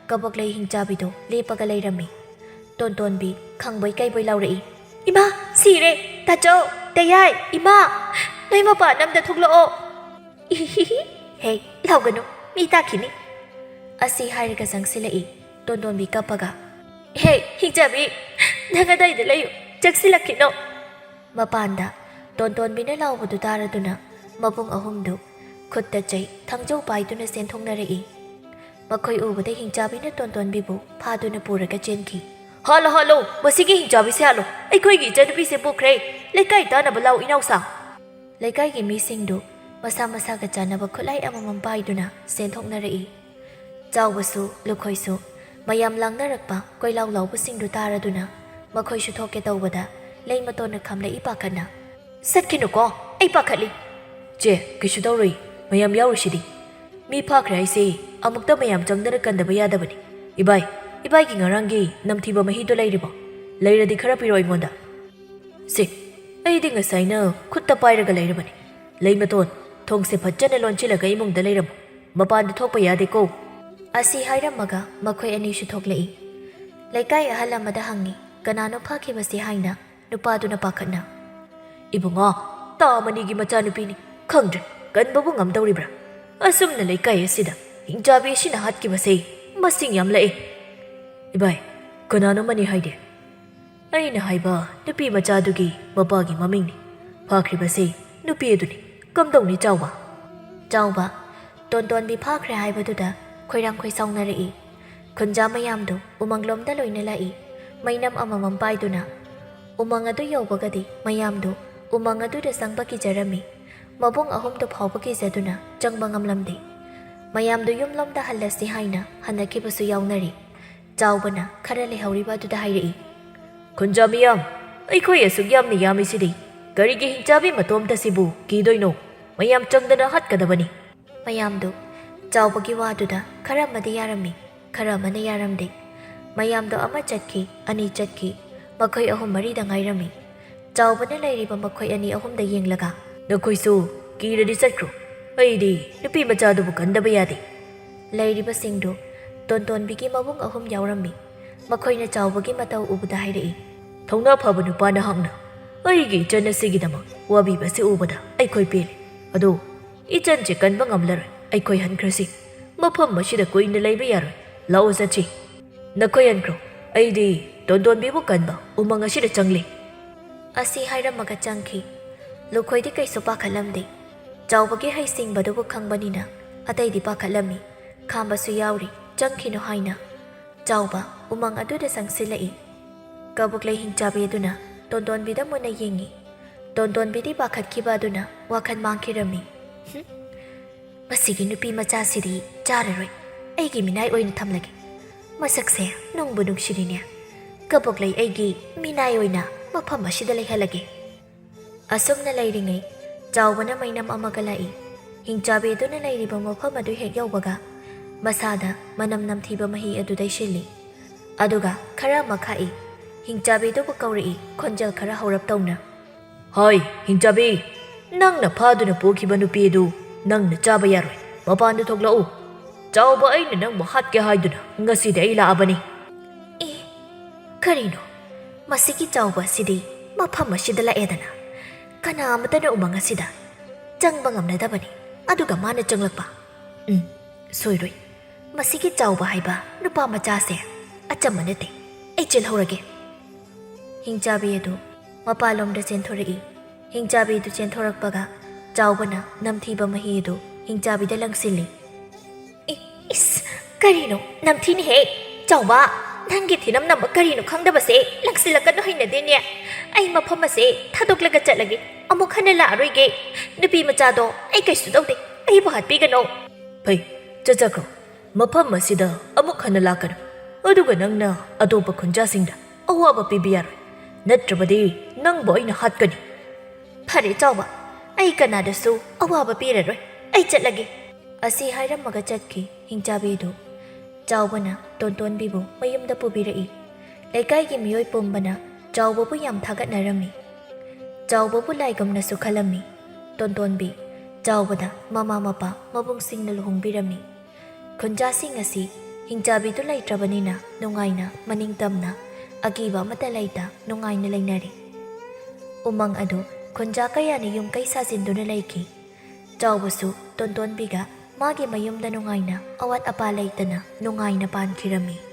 ꯀꯕꯣꯛꯂꯩ ꯍꯤꯡꯆꯥꯕꯤꯗꯨ ꯂꯦꯞꯄꯒ ꯂꯩꯔꯝꯃꯤ꯫ ꯇꯣꯟꯇꯣꯟꯕꯤ ꯈꯪꯕꯣꯏ ꯀꯩꯕꯣꯏ ꯂꯥꯎꯔꯛꯏ, "ꯏꯃꯥ! ꯁꯤꯔꯦ! ꯇꯥꯆꯧ! ꯇꯌꯥꯏ! ꯏꯃꯥ! ꯅꯣꯏ ꯃꯄꯥꯟ ꯑꯝꯗ ꯊꯣꯛꯂꯛꯑꯣ!" "ꯏꯍꯤꯍꯤꯍꯤ! ꯍꯦ, ꯂꯥꯎꯒꯅꯨ, ꯃꯤ ꯇꯥꯈꯤꯅꯤ!" ꯑꯁꯤ ꯍꯥꯏꯔꯒ ꯆꯪꯁꯤꯜꯂꯛꯏ ꯇꯣꯟꯇꯣꯟꯕꯤ ꯀꯞꯄꯒ꯫ "ꯍꯦ, ꯍꯤꯡꯆꯥꯕꯤ! ꯅꯪ ꯑꯗꯥꯏꯗ ꯂꯩꯌꯨ, ꯆꯪꯁꯤꯜꯂꯛꯈꯤꯅꯣ!" ꯃꯄꯥꯟꯗ ꯇꯣꯟꯇꯣꯟꯕꯤꯅ ꯂꯥꯎꯕꯗꯨ ꯇꯥꯔꯗꯨꯅ ꯃꯕꯨꯡ ꯑꯍꯨꯝꯗꯨ ꯈꯨꯠꯇ ꯆꯩ, ꯊꯥꯡꯖꯧ ꯄꯥꯏꯗꯨꯅ ꯆꯦꯟꯊꯣꯛꯅꯔꯛꯏ꯫ ꯃꯈꯣꯏ ꯎꯕꯗ ꯍꯤꯡꯆꯥꯕꯤꯅ ꯇꯣꯟꯇꯣꯟꯕꯤꯕꯨ ꯐꯥꯗꯨꯅ ꯄꯨꯔꯒ ꯆꯦꯟꯈꯤ꯫ "ꯍꯥꯠꯂꯣ, ꯍꯥꯠꯂꯣ! ꯃꯁꯤꯒꯤ ꯍꯤꯡꯆꯥꯕꯤꯁꯦ ꯍꯥꯠꯂꯣ! ꯑꯩꯈꯣꯏꯒꯤ ꯏꯆꯟꯅꯨꯄꯤꯁꯦ ꯄꯣꯛꯈ꯭ꯔꯦ! ꯂꯩꯀꯥꯏ ꯇꯥꯟꯅꯕ ꯂꯥꯎ, ꯏꯅꯥꯎꯁꯥ!" ꯂꯩꯀꯥꯏꯒꯤ ꯃꯤꯁꯤꯡꯗꯨ ꯃꯁꯥ ꯃꯁꯥꯒ ꯆꯥꯟꯅꯕ ꯈꯨꯠꯂꯥꯏ ꯑꯃꯃꯝ ꯄꯥꯏꯗꯨꯅ ꯆꯦꯟꯊꯣꯛꯅꯔꯛꯏ꯫ ꯆꯥꯎꯕꯁꯨ, ꯂꯨꯈꯣꯏꯁꯨ, ꯃꯌꯥꯝ ꯂꯥꯡꯅꯔꯛꯄ ꯀꯣꯏꯂꯥꯎ ꯂꯥꯎꯕꯁꯤꯡꯗꯨ ꯇꯥꯔꯗꯨꯅ ꯃꯈꯣꯏꯁꯨ ꯊꯣꯛꯀꯦ ꯇꯧꯕꯗ ꯂꯩꯃꯇꯣꯟꯅ ꯈꯥꯝꯂꯛꯏ ꯄꯥꯈꯠꯅ꯫ "ꯆꯠꯈꯤꯅꯨꯀꯣ, ꯑꯩ ꯄꯥꯈꯠꯂꯤ!" "ꯆꯦ, ꯀꯩꯁꯨ ꯇꯧꯔꯣꯏ, ꯃꯌꯥꯝ ꯌꯥꯎꯔꯤꯁꯤꯗꯤ꯫ ꯃꯤ ꯐꯥꯈ꯭ꯔꯦ ꯍꯥꯏꯁꯦ ꯑꯃꯨꯛꯇ ꯃꯌꯥꯝ ꯆꯪꯗꯅ ꯀꯟꯗꯕ ꯌꯥꯗꯕꯅꯤ꯫ ꯏꯕꯥꯏ, ꯏꯕꯥꯏꯒꯤ ꯉꯔꯥꯡꯒꯤ ꯅꯝꯊꯤꯕ ꯃꯍꯤꯗꯣ ꯂꯩꯔꯤꯕꯣ? ꯂꯩꯔꯗꯤ ꯈꯔ ꯄꯤꯔꯛꯑꯣ ꯑꯩꯉꯣꯟꯗ꯫" "ꯁꯦ, ꯑꯩꯗꯤ ꯉꯁꯥꯏꯅ ꯈꯨꯠꯇ ꯄꯥꯏꯔꯒ ꯂꯩꯔꯕꯅꯤ꯫ ꯂꯩꯃꯇꯣꯟ, ꯊꯣꯡꯁꯦ ꯐꯖꯅ ꯂꯣꯟꯁꯤꯜꯂꯒ ꯏꯃꯨꯡꯗ ꯂꯩꯔꯝꯃꯨ꯫ ꯃꯄꯥꯟꯗ ꯊꯣꯛꯄ ꯌꯥꯗꯦꯀꯣ!" ꯑꯁꯤ ꯍꯥꯏꯔꯝꯃꯒ ꯃꯈꯣꯏ ꯑꯅꯤꯁꯨ ꯊꯣꯛꯂꯛꯏ꯫ ꯂꯩꯀꯥꯏ ꯑꯍꯜ ꯑꯃꯗ ꯍꯪꯉꯤ, "ꯀꯅꯥꯅꯣ ꯐꯥꯈꯤꯕꯁꯦ?" ꯍꯥꯏꯅ꯫ ꯅꯨꯄꯥꯗꯨꯅ ꯄꯥꯈꯠꯅ, "ꯏꯕꯨꯡꯉꯣ, ꯇꯥ ꯃꯅꯤꯒꯤ ꯃꯆꯥꯅꯨꯄꯤꯅꯤ꯫ ꯈꯪꯗ꯭ꯔꯦ, ꯀꯟꯕꯕꯨ ꯉꯝꯗꯧꯔꯤꯕ꯭ꯔꯥ? ꯑꯁꯨꯝꯅ ꯂꯩꯀꯥꯏ ꯑꯁꯤꯗ ꯍꯤꯡꯆꯥꯕꯤ ꯑꯁꯤꯅ ꯍꯥꯠꯈꯤꯕꯁꯦ ꯃꯁꯤꯡ ꯌꯥꯝꯂꯛꯑꯦ꯫" "ꯏꯕꯥꯏ, ꯀꯅꯥꯅꯣ ꯃꯅꯤ ꯍꯥꯏꯗꯤ?" "ꯑꯩꯅ ꯍꯥꯏꯕ ꯅꯨꯄꯤ ꯃꯆꯥꯗꯨꯒꯤ ꯃꯄꯥꯒꯤ ꯃꯃꯤꯡꯅꯤ꯫ ꯐꯥꯈ꯭ꯔꯤꯕꯁꯦ ꯅꯨꯄꯤ ꯑꯗꯨꯅꯤ꯫ ꯀꯝꯗꯧꯅꯤ, ꯆꯥꯎꯕ?" ꯆꯥꯎꯕ, ꯇꯣꯟꯇꯣꯟꯕꯤ ꯐꯥꯈ꯭ꯔꯦ ꯍꯥꯏꯕꯗꯨꯗ ꯈꯣꯏꯔꯥꯡ ꯈꯣꯏꯁꯥꯎꯅꯔꯛꯏ꯫ ꯈꯨꯟꯖꯥ ꯃꯌꯥꯝꯗꯨ ꯎꯃꯪꯂꯣꯝꯗ ꯂꯣꯏꯅ ꯂꯥꯛꯏ, ꯃꯩꯅꯝ ꯑꯃꯃꯝ ꯄꯥꯏꯗꯨꯅ꯫ ꯎꯃꯪ ꯑꯗꯨ ꯌꯧꯕꯒꯗꯤ ꯃꯌꯥꯝꯗꯨ ꯎꯃꯪ ꯑꯗꯨꯗ ꯆꯪꯕ ꯀꯤꯖꯔꯝꯃꯤ꯫ ꯃꯕꯨꯡ ꯑꯍꯨꯝꯗꯨ ꯐꯥꯎꯕ ꯀꯤꯖꯗꯨꯅ ꯆꯪꯕ ꯉꯝꯂꯝꯗꯦ꯫ ꯃꯌꯥꯝꯗꯨ ꯌꯨꯝꯂꯣꯝꯗ ꯍꯜꯂꯁꯤ ꯍꯥꯏꯅ ꯍꯟꯅꯈꯤꯕꯁꯨ ꯌꯥꯎꯅꯔꯤ꯫ ꯆꯥꯎꯕꯅ ꯈꯔ ꯂꯩꯍꯧꯔꯤꯕ ꯑꯗꯨꯗ ꯍꯥꯏꯔꯛꯏ, "ꯈꯨꯟꯖꯥ ꯃꯤꯌꯥꯝ, ꯑꯩꯈꯣꯏ ꯑꯁꯨꯛ ꯌꯥꯝꯅ ꯌꯥꯝꯃꯤꯁꯤꯗꯤ "ꯀꯔꯤꯒꯤ ꯍꯤꯡꯆꯥꯕꯤ ꯃꯇꯣꯝꯇꯁꯤꯕꯨ ꯀꯤꯗꯣꯏꯅꯣ? ꯃꯌꯥꯝ ꯆꯪꯗꯅ ꯍꯥꯠꯀꯗꯕꯅꯤ꯫" ꯃꯌꯥꯝꯗꯨ ꯆꯥꯎꯕꯒꯤ ꯋꯥꯗꯨꯗ ꯈꯔ ꯑꯃꯗꯤ ꯌꯥꯔꯝꯃꯤ, ꯈꯔ ꯑꯃꯅ ꯌꯥꯔꯝꯗꯦ꯫ ꯃꯌꯥꯝꯗꯣ ꯑꯃ ꯆꯠꯈꯤ, ꯑꯅꯤ ꯆꯠꯈꯤ, ꯃꯈꯣꯏ ꯑꯍꯨꯝ ꯃꯔꯤꯗ ꯉꯥꯏꯔꯝꯃꯤ꯫ ꯆꯥꯎꯕꯅ ꯂꯩꯔꯤꯕ ꯃꯈꯣꯏ ꯑꯅꯤ ꯑꯍꯨꯝꯗ ꯌꯦꯡꯂꯒ, "ꯅꯈꯣꯏꯁꯨ ꯀꯤꯔꯗꯤ ꯆꯠꯈ꯭ꯔꯣ, ꯑꯩꯗꯤ ꯅꯨꯄꯤ ꯃꯆꯥꯗꯨꯕꯨ ꯀꯟꯗꯕ ꯌꯥꯗꯦ꯫" ꯂꯩꯔꯤꯕꯁꯤꯡꯗꯨ ꯇꯣꯟꯇꯣꯟꯕꯤꯒꯤ ꯃꯕꯨꯡ ꯑꯍꯨꯝ ꯌꯥꯎꯔꯝꯃꯤ꯫ ꯃꯈꯣꯏꯅ ꯆꯥꯎꯕꯒꯤ ꯃꯇꯧ ꯎꯕꯗ ꯍꯥꯏꯔꯛꯏ, "ꯊꯧꯅꯥ ꯐꯕ ꯅꯨꯄꯥ ꯅꯍꯥꯛꯅ ꯑꯩꯒꯤ ꯏꯆꯟ ꯑꯁꯤꯒꯤꯗꯃꯛ ꯋꯥꯕꯤꯕꯁꯤ ꯎꯕꯗ ꯑꯩꯈꯣꯏ ꯄꯦꯜꯂꯦ꯫ ꯑꯗꯣ ꯏꯆꯟꯁꯦ ꯀꯟꯕ ꯉꯝꯂꯔꯣꯏ, ꯑꯩꯈꯣꯏ ꯍꯟꯈ꯭ꯔꯁꯤ꯫ ꯃꯐꯝ ꯑꯁꯤꯗ ꯀꯨꯏꯅ ꯂꯩꯕ ꯌꯥꯔꯣꯏ, ꯂꯥꯛꯑꯣ ꯆꯠꯁꯤ꯫" "ꯅꯈꯣꯏ ꯍꯟꯈ꯭ꯔꯣ, ꯑꯩꯗꯤ ꯇꯣꯟꯇꯣꯟꯕꯤꯕꯨ ꯀꯟꯕ ꯎꯃꯪ ꯑꯁꯤꯗ ꯆꯪꯂꯤ꯫" ꯑꯁꯤ ꯍꯥꯏꯔꯝꯃꯒ ꯆꯪꯈꯤ꯫ ꯂꯨꯈꯣꯏꯗꯤ ꯀꯩꯁꯨ ꯄꯥꯈꯠꯂꯝꯗꯦ꯫ ꯆꯥꯎꯕꯒꯤ ꯍꯩꯁꯤꯡꯕꯗꯨꯕꯨ ꯈꯪꯕꯅꯤꯅ ꯑꯇꯩꯗꯤ ꯄꯥꯈꯠꯂꯝꯃꯤ꯫ ꯈꯥꯝꯕꯁꯨ ꯌꯥꯎꯔꯤ, ꯆꯪꯈꯤꯅꯨ ꯍꯥꯏꯅ꯫ ꯆꯥꯎꯕ ꯎꯃꯪ ꯑꯗꯨꯗ ꯆꯪꯁꯤꯜꯂꯛꯏ꯫ ꯀꯕꯣꯛꯂꯩ ꯍꯤꯡꯆꯥꯕꯤ ꯑꯗꯨꯅ ꯇꯣꯟꯇꯣꯟꯕꯤꯗ ꯃꯨꯟꯅ ꯌꯦꯡꯉꯤ꯫ ꯇꯣꯟꯇꯣꯟꯕꯤꯗꯤ ꯄꯥꯈꯠꯈꯤꯕ ꯑꯗꯨꯅ ꯋꯥꯈꯜ ꯃꯥꯡꯈꯤꯔꯝꯃꯤ꯫ "ꯍꯨꯝ, ꯃꯁꯤꯒꯤ ꯅꯨꯄꯤ ꯃꯆꯥꯁꯤꯗꯤ ꯆꯥꯔꯔꯣꯏ, ꯑꯩꯒꯤ ꯃꯤꯅꯥꯏ ꯑꯣꯏꯅ ꯊꯝꯂꯒꯦ꯫ ꯃꯁꯛꯁꯦ ꯅꯨꯡꯕꯨ ꯅꯨꯡꯁꯤꯔꯤꯅꯦ꯫ ꯀꯕꯣꯛꯂꯩ ꯑꯩꯒꯤ ꯃꯤꯅꯥꯏ ꯑꯣꯏꯅ ꯃꯐꯝ ꯑꯁꯤꯗ ꯂꯩꯍꯜꯂꯒꯦ꯫" ꯑꯁꯨꯝꯅ ꯂꯩꯔꯤꯉꯩ, ꯆꯥꯎꯕꯅ ꯃꯩꯅꯝ ꯑꯃꯒ ꯂꯥꯛꯏ꯫ ꯍꯤꯡꯆꯥꯕꯤ ꯑꯗꯨꯅ ꯂꯩꯔꯤꯕ ꯃꯐꯝ ꯑꯗꯨ ꯍꯦꯛ ꯌꯧꯕꯒ, ꯃꯁꯥꯗ ꯃꯅꯝ ꯅꯝꯊꯤꯕ ꯃꯍꯤ ꯑꯗꯨ ꯇꯩꯁꯤꯜꯂꯤ꯫ ꯑꯗꯨꯒ ꯈꯔ ꯑꯃ ꯈꯥꯛꯏ꯫ ꯍꯤꯡꯆꯥꯕꯤ ꯑꯗꯨꯕꯨ ꯀꯧꯔꯛꯏ, ꯈꯣꯟꯖꯦꯜ ꯈꯔ ꯍꯧꯔꯞ ꯇꯧꯅ꯫ "ꯍꯣꯏ, ꯍꯤꯡꯆꯥꯕꯤ, ꯅꯪꯅ ꯐꯥꯗꯨꯅ ꯄꯨꯈꯤꯕ ꯅꯨꯄꯤ ꯑꯗꯨ ꯅꯪꯅ ꯆꯥꯕ ꯌꯥꯔꯣꯏ꯫ ꯃꯄꯥꯟꯗ ꯊꯣꯛꯂꯛꯎ꯫ ꯆꯥꯎꯕ ꯑꯩꯅ ꯅꯪꯕꯨ ꯍꯥꯠꯀꯦ ꯍꯥꯏꯗꯨꯅ ꯉꯁꯤꯗꯤ ꯑꯩ ꯂꯥꯛꯑꯕꯅꯤ꯫" "ꯑꯦ, ꯀꯔꯤꯅꯣ? ꯃꯁꯤꯒꯤ ꯆꯥꯎꯕ ꯑꯁꯤꯗꯤ ꯃꯐꯝ ꯑꯁꯤꯗ ꯂꯥꯛꯑꯦꯗꯅ꯫ ꯀꯅꯥ ꯑꯃꯠꯇꯅ ꯎꯃꯪ ꯑꯁꯤꯗ ꯆꯪꯕ ꯉꯝꯅꯗꯕꯅꯤ, ꯑꯗꯨꯒ ꯃꯥꯅ ꯆꯪꯂꯛꯄ꯫ ꯎꯝ, ꯁꯣꯏꯔꯣꯏ꯫ ꯃꯁꯤꯒꯤ ꯆꯥꯎꯕ ꯍꯥꯏꯕ ꯅꯨꯄꯥ ꯃꯆꯥꯁꯦ ꯑꯆꯝꯕ ꯅꯠꯇꯦ꯫ ꯑꯩ ꯆꯦꯜꯍꯧꯔꯒꯦ꯫" ꯍꯤꯡꯆꯥꯕꯤ ꯑꯗꯨ ꯃꯄꯥꯟꯂꯣꯝꯗ ꯆꯦꯟꯊꯣꯔꯛꯏ꯫ ꯍꯤꯡꯆꯥꯕꯤ ꯑꯗꯨ ꯆꯦꯟꯊꯣꯔꯛꯄꯒ ꯆꯥꯎꯕꯅ ꯅꯝꯊꯤꯕ ꯃꯍꯤ ꯑꯗꯨ ꯍꯤꯡꯆꯥꯕꯤꯗ ꯂꯪꯁꯤꯜꯂꯤ꯫ "ꯏ-, ꯏꯁ, ꯀꯔꯤꯅꯣ? ꯅꯝꯊꯤꯅꯦꯍꯦ! ꯆꯥꯎꯕ, ꯅꯪꯒꯤ ꯊꯤꯅꯝ ꯅꯝꯕ ꯀꯔꯤꯅꯣ ꯈꯪꯗꯕꯁꯦ ꯂꯪꯁꯤꯜꯂꯛꯀꯅꯨ, ꯍꯩꯅꯗꯦꯅꯦ꯫ ꯑꯩ ꯃꯐꯝ ꯑꯁꯦ ꯊꯥꯗꯣꯛꯂꯒ ꯆꯠꯂꯒꯦ꯫ ꯑꯃꯨꯛ ꯍꯟꯅ ꯂꯥꯛꯑꯔꯣꯏꯒꯦ꯫ ꯅꯨꯄꯤ ꯃꯆꯥꯗꯣ ꯑꯩ ꯀꯩꯁꯨ ꯇꯧꯗꯦ꯫ ꯑꯩꯕꯨ ꯍꯥꯠꯄꯤꯒꯅꯨ꯫" "ꯐꯩ, ꯆꯠꯆꯈ꯭ꯔꯣ꯫ ꯃꯐꯝ ꯑꯁꯤꯗ ꯑꯃꯨꯛ ꯍꯟꯅ ꯂꯥꯛꯀꯅꯨ꯫ ꯑꯗꯨꯒ ꯅꯪꯅ ꯑꯇꯣꯞꯄ ꯈꯨꯟꯖꯥꯁꯤꯡꯗ ꯑꯋꯥꯕ ꯄꯤꯕ ꯌꯥꯔꯣꯏ꯫ ꯅꯠꯇ꯭ꯔꯕꯗꯤ ꯅꯪꯕꯨ ꯑꯩꯅ ꯍꯥꯠꯀꯅꯤ꯫" "ꯐꯔꯦ ꯆꯥꯎꯕ, ꯑꯩ ꯀꯅꯥꯗꯁꯨ ꯑꯋꯥꯕ ꯄꯤꯔꯔꯣꯏ, ꯑꯩ ꯆꯠꯂꯒꯦ"꯫ ꯑꯁꯤ ꯍꯥꯏꯔꯝꯃꯒ ꯆꯠꯈꯤ ꯍꯤꯡꯆꯥꯕꯤꯗꯨ꯫ ꯆꯥꯎꯕꯅ ꯇꯣꯟꯇꯣꯟꯕꯤꯕꯨ ꯃꯌꯨꯝꯗ ꯄꯨꯕꯤꯔꯛꯏ꯫ ꯂꯩꯀꯥꯏꯒꯤ ꯃꯤꯑꯣꯏ ꯄꯨꯝꯕꯅ ꯆꯥꯎꯕꯕꯨ ꯌꯥꯝ ꯊꯥꯒꯠꯅꯔꯝꯃꯤ꯫ ꯆꯥꯎꯕꯕꯨ ꯂꯥꯏꯒꯨꯝꯅꯁꯨ ꯈꯜꯂꯝꯃꯤ꯫ ꯇꯣꯟꯇꯣꯟꯕꯤ ꯆꯥꯎꯕꯗ ꯃꯃꯥ ꯃꯄꯥ ꯃꯕꯨꯡꯁꯤꯡꯅ ꯂꯨꯍꯣꯡꯕꯤꯔꯝꯃꯤ꯫ ꯈꯨꯟꯖꯥꯁꯤꯡ ꯑꯁꯤ ꯍꯤꯡꯆꯥꯕꯤꯗꯨ ꯂꯩꯇ꯭ꯔꯕꯅꯤꯅ ꯅꯨꯡꯉꯥꯏꯅ, ꯃꯅꯤꯡꯇꯝꯅ, ꯑꯀꯤꯕ ꯑꯃꯠꯇ ꯂꯩꯇ ꯅꯨꯡꯉꯥꯏꯅ ꯂꯩꯅꯔꯤ꯫ ꯎꯃꯪ ꯑꯗꯨ ꯈꯨꯟꯖꯥ ꯀꯌꯥꯅ ꯌꯨꯝ ꯀꯩ ꯁꯥꯖꯤꯟꯗꯨꯅ ꯂꯩꯈꯤ꯫ ꯆꯥꯎꯕꯁꯨ ꯇꯣꯟꯇꯣꯟꯕꯤꯒ ꯃꯥꯒꯤ ꯃꯌꯨꯝꯗ ꯅꯨꯡꯉꯥꯏꯅ, ꯑꯋꯥꯠ ꯑꯄꯥ ꯂꯩꯇꯅ ꯅꯨꯡꯉꯥꯏꯅ ꯄꯥꯟꯈꯤꯔꯝꯃꯤ꯫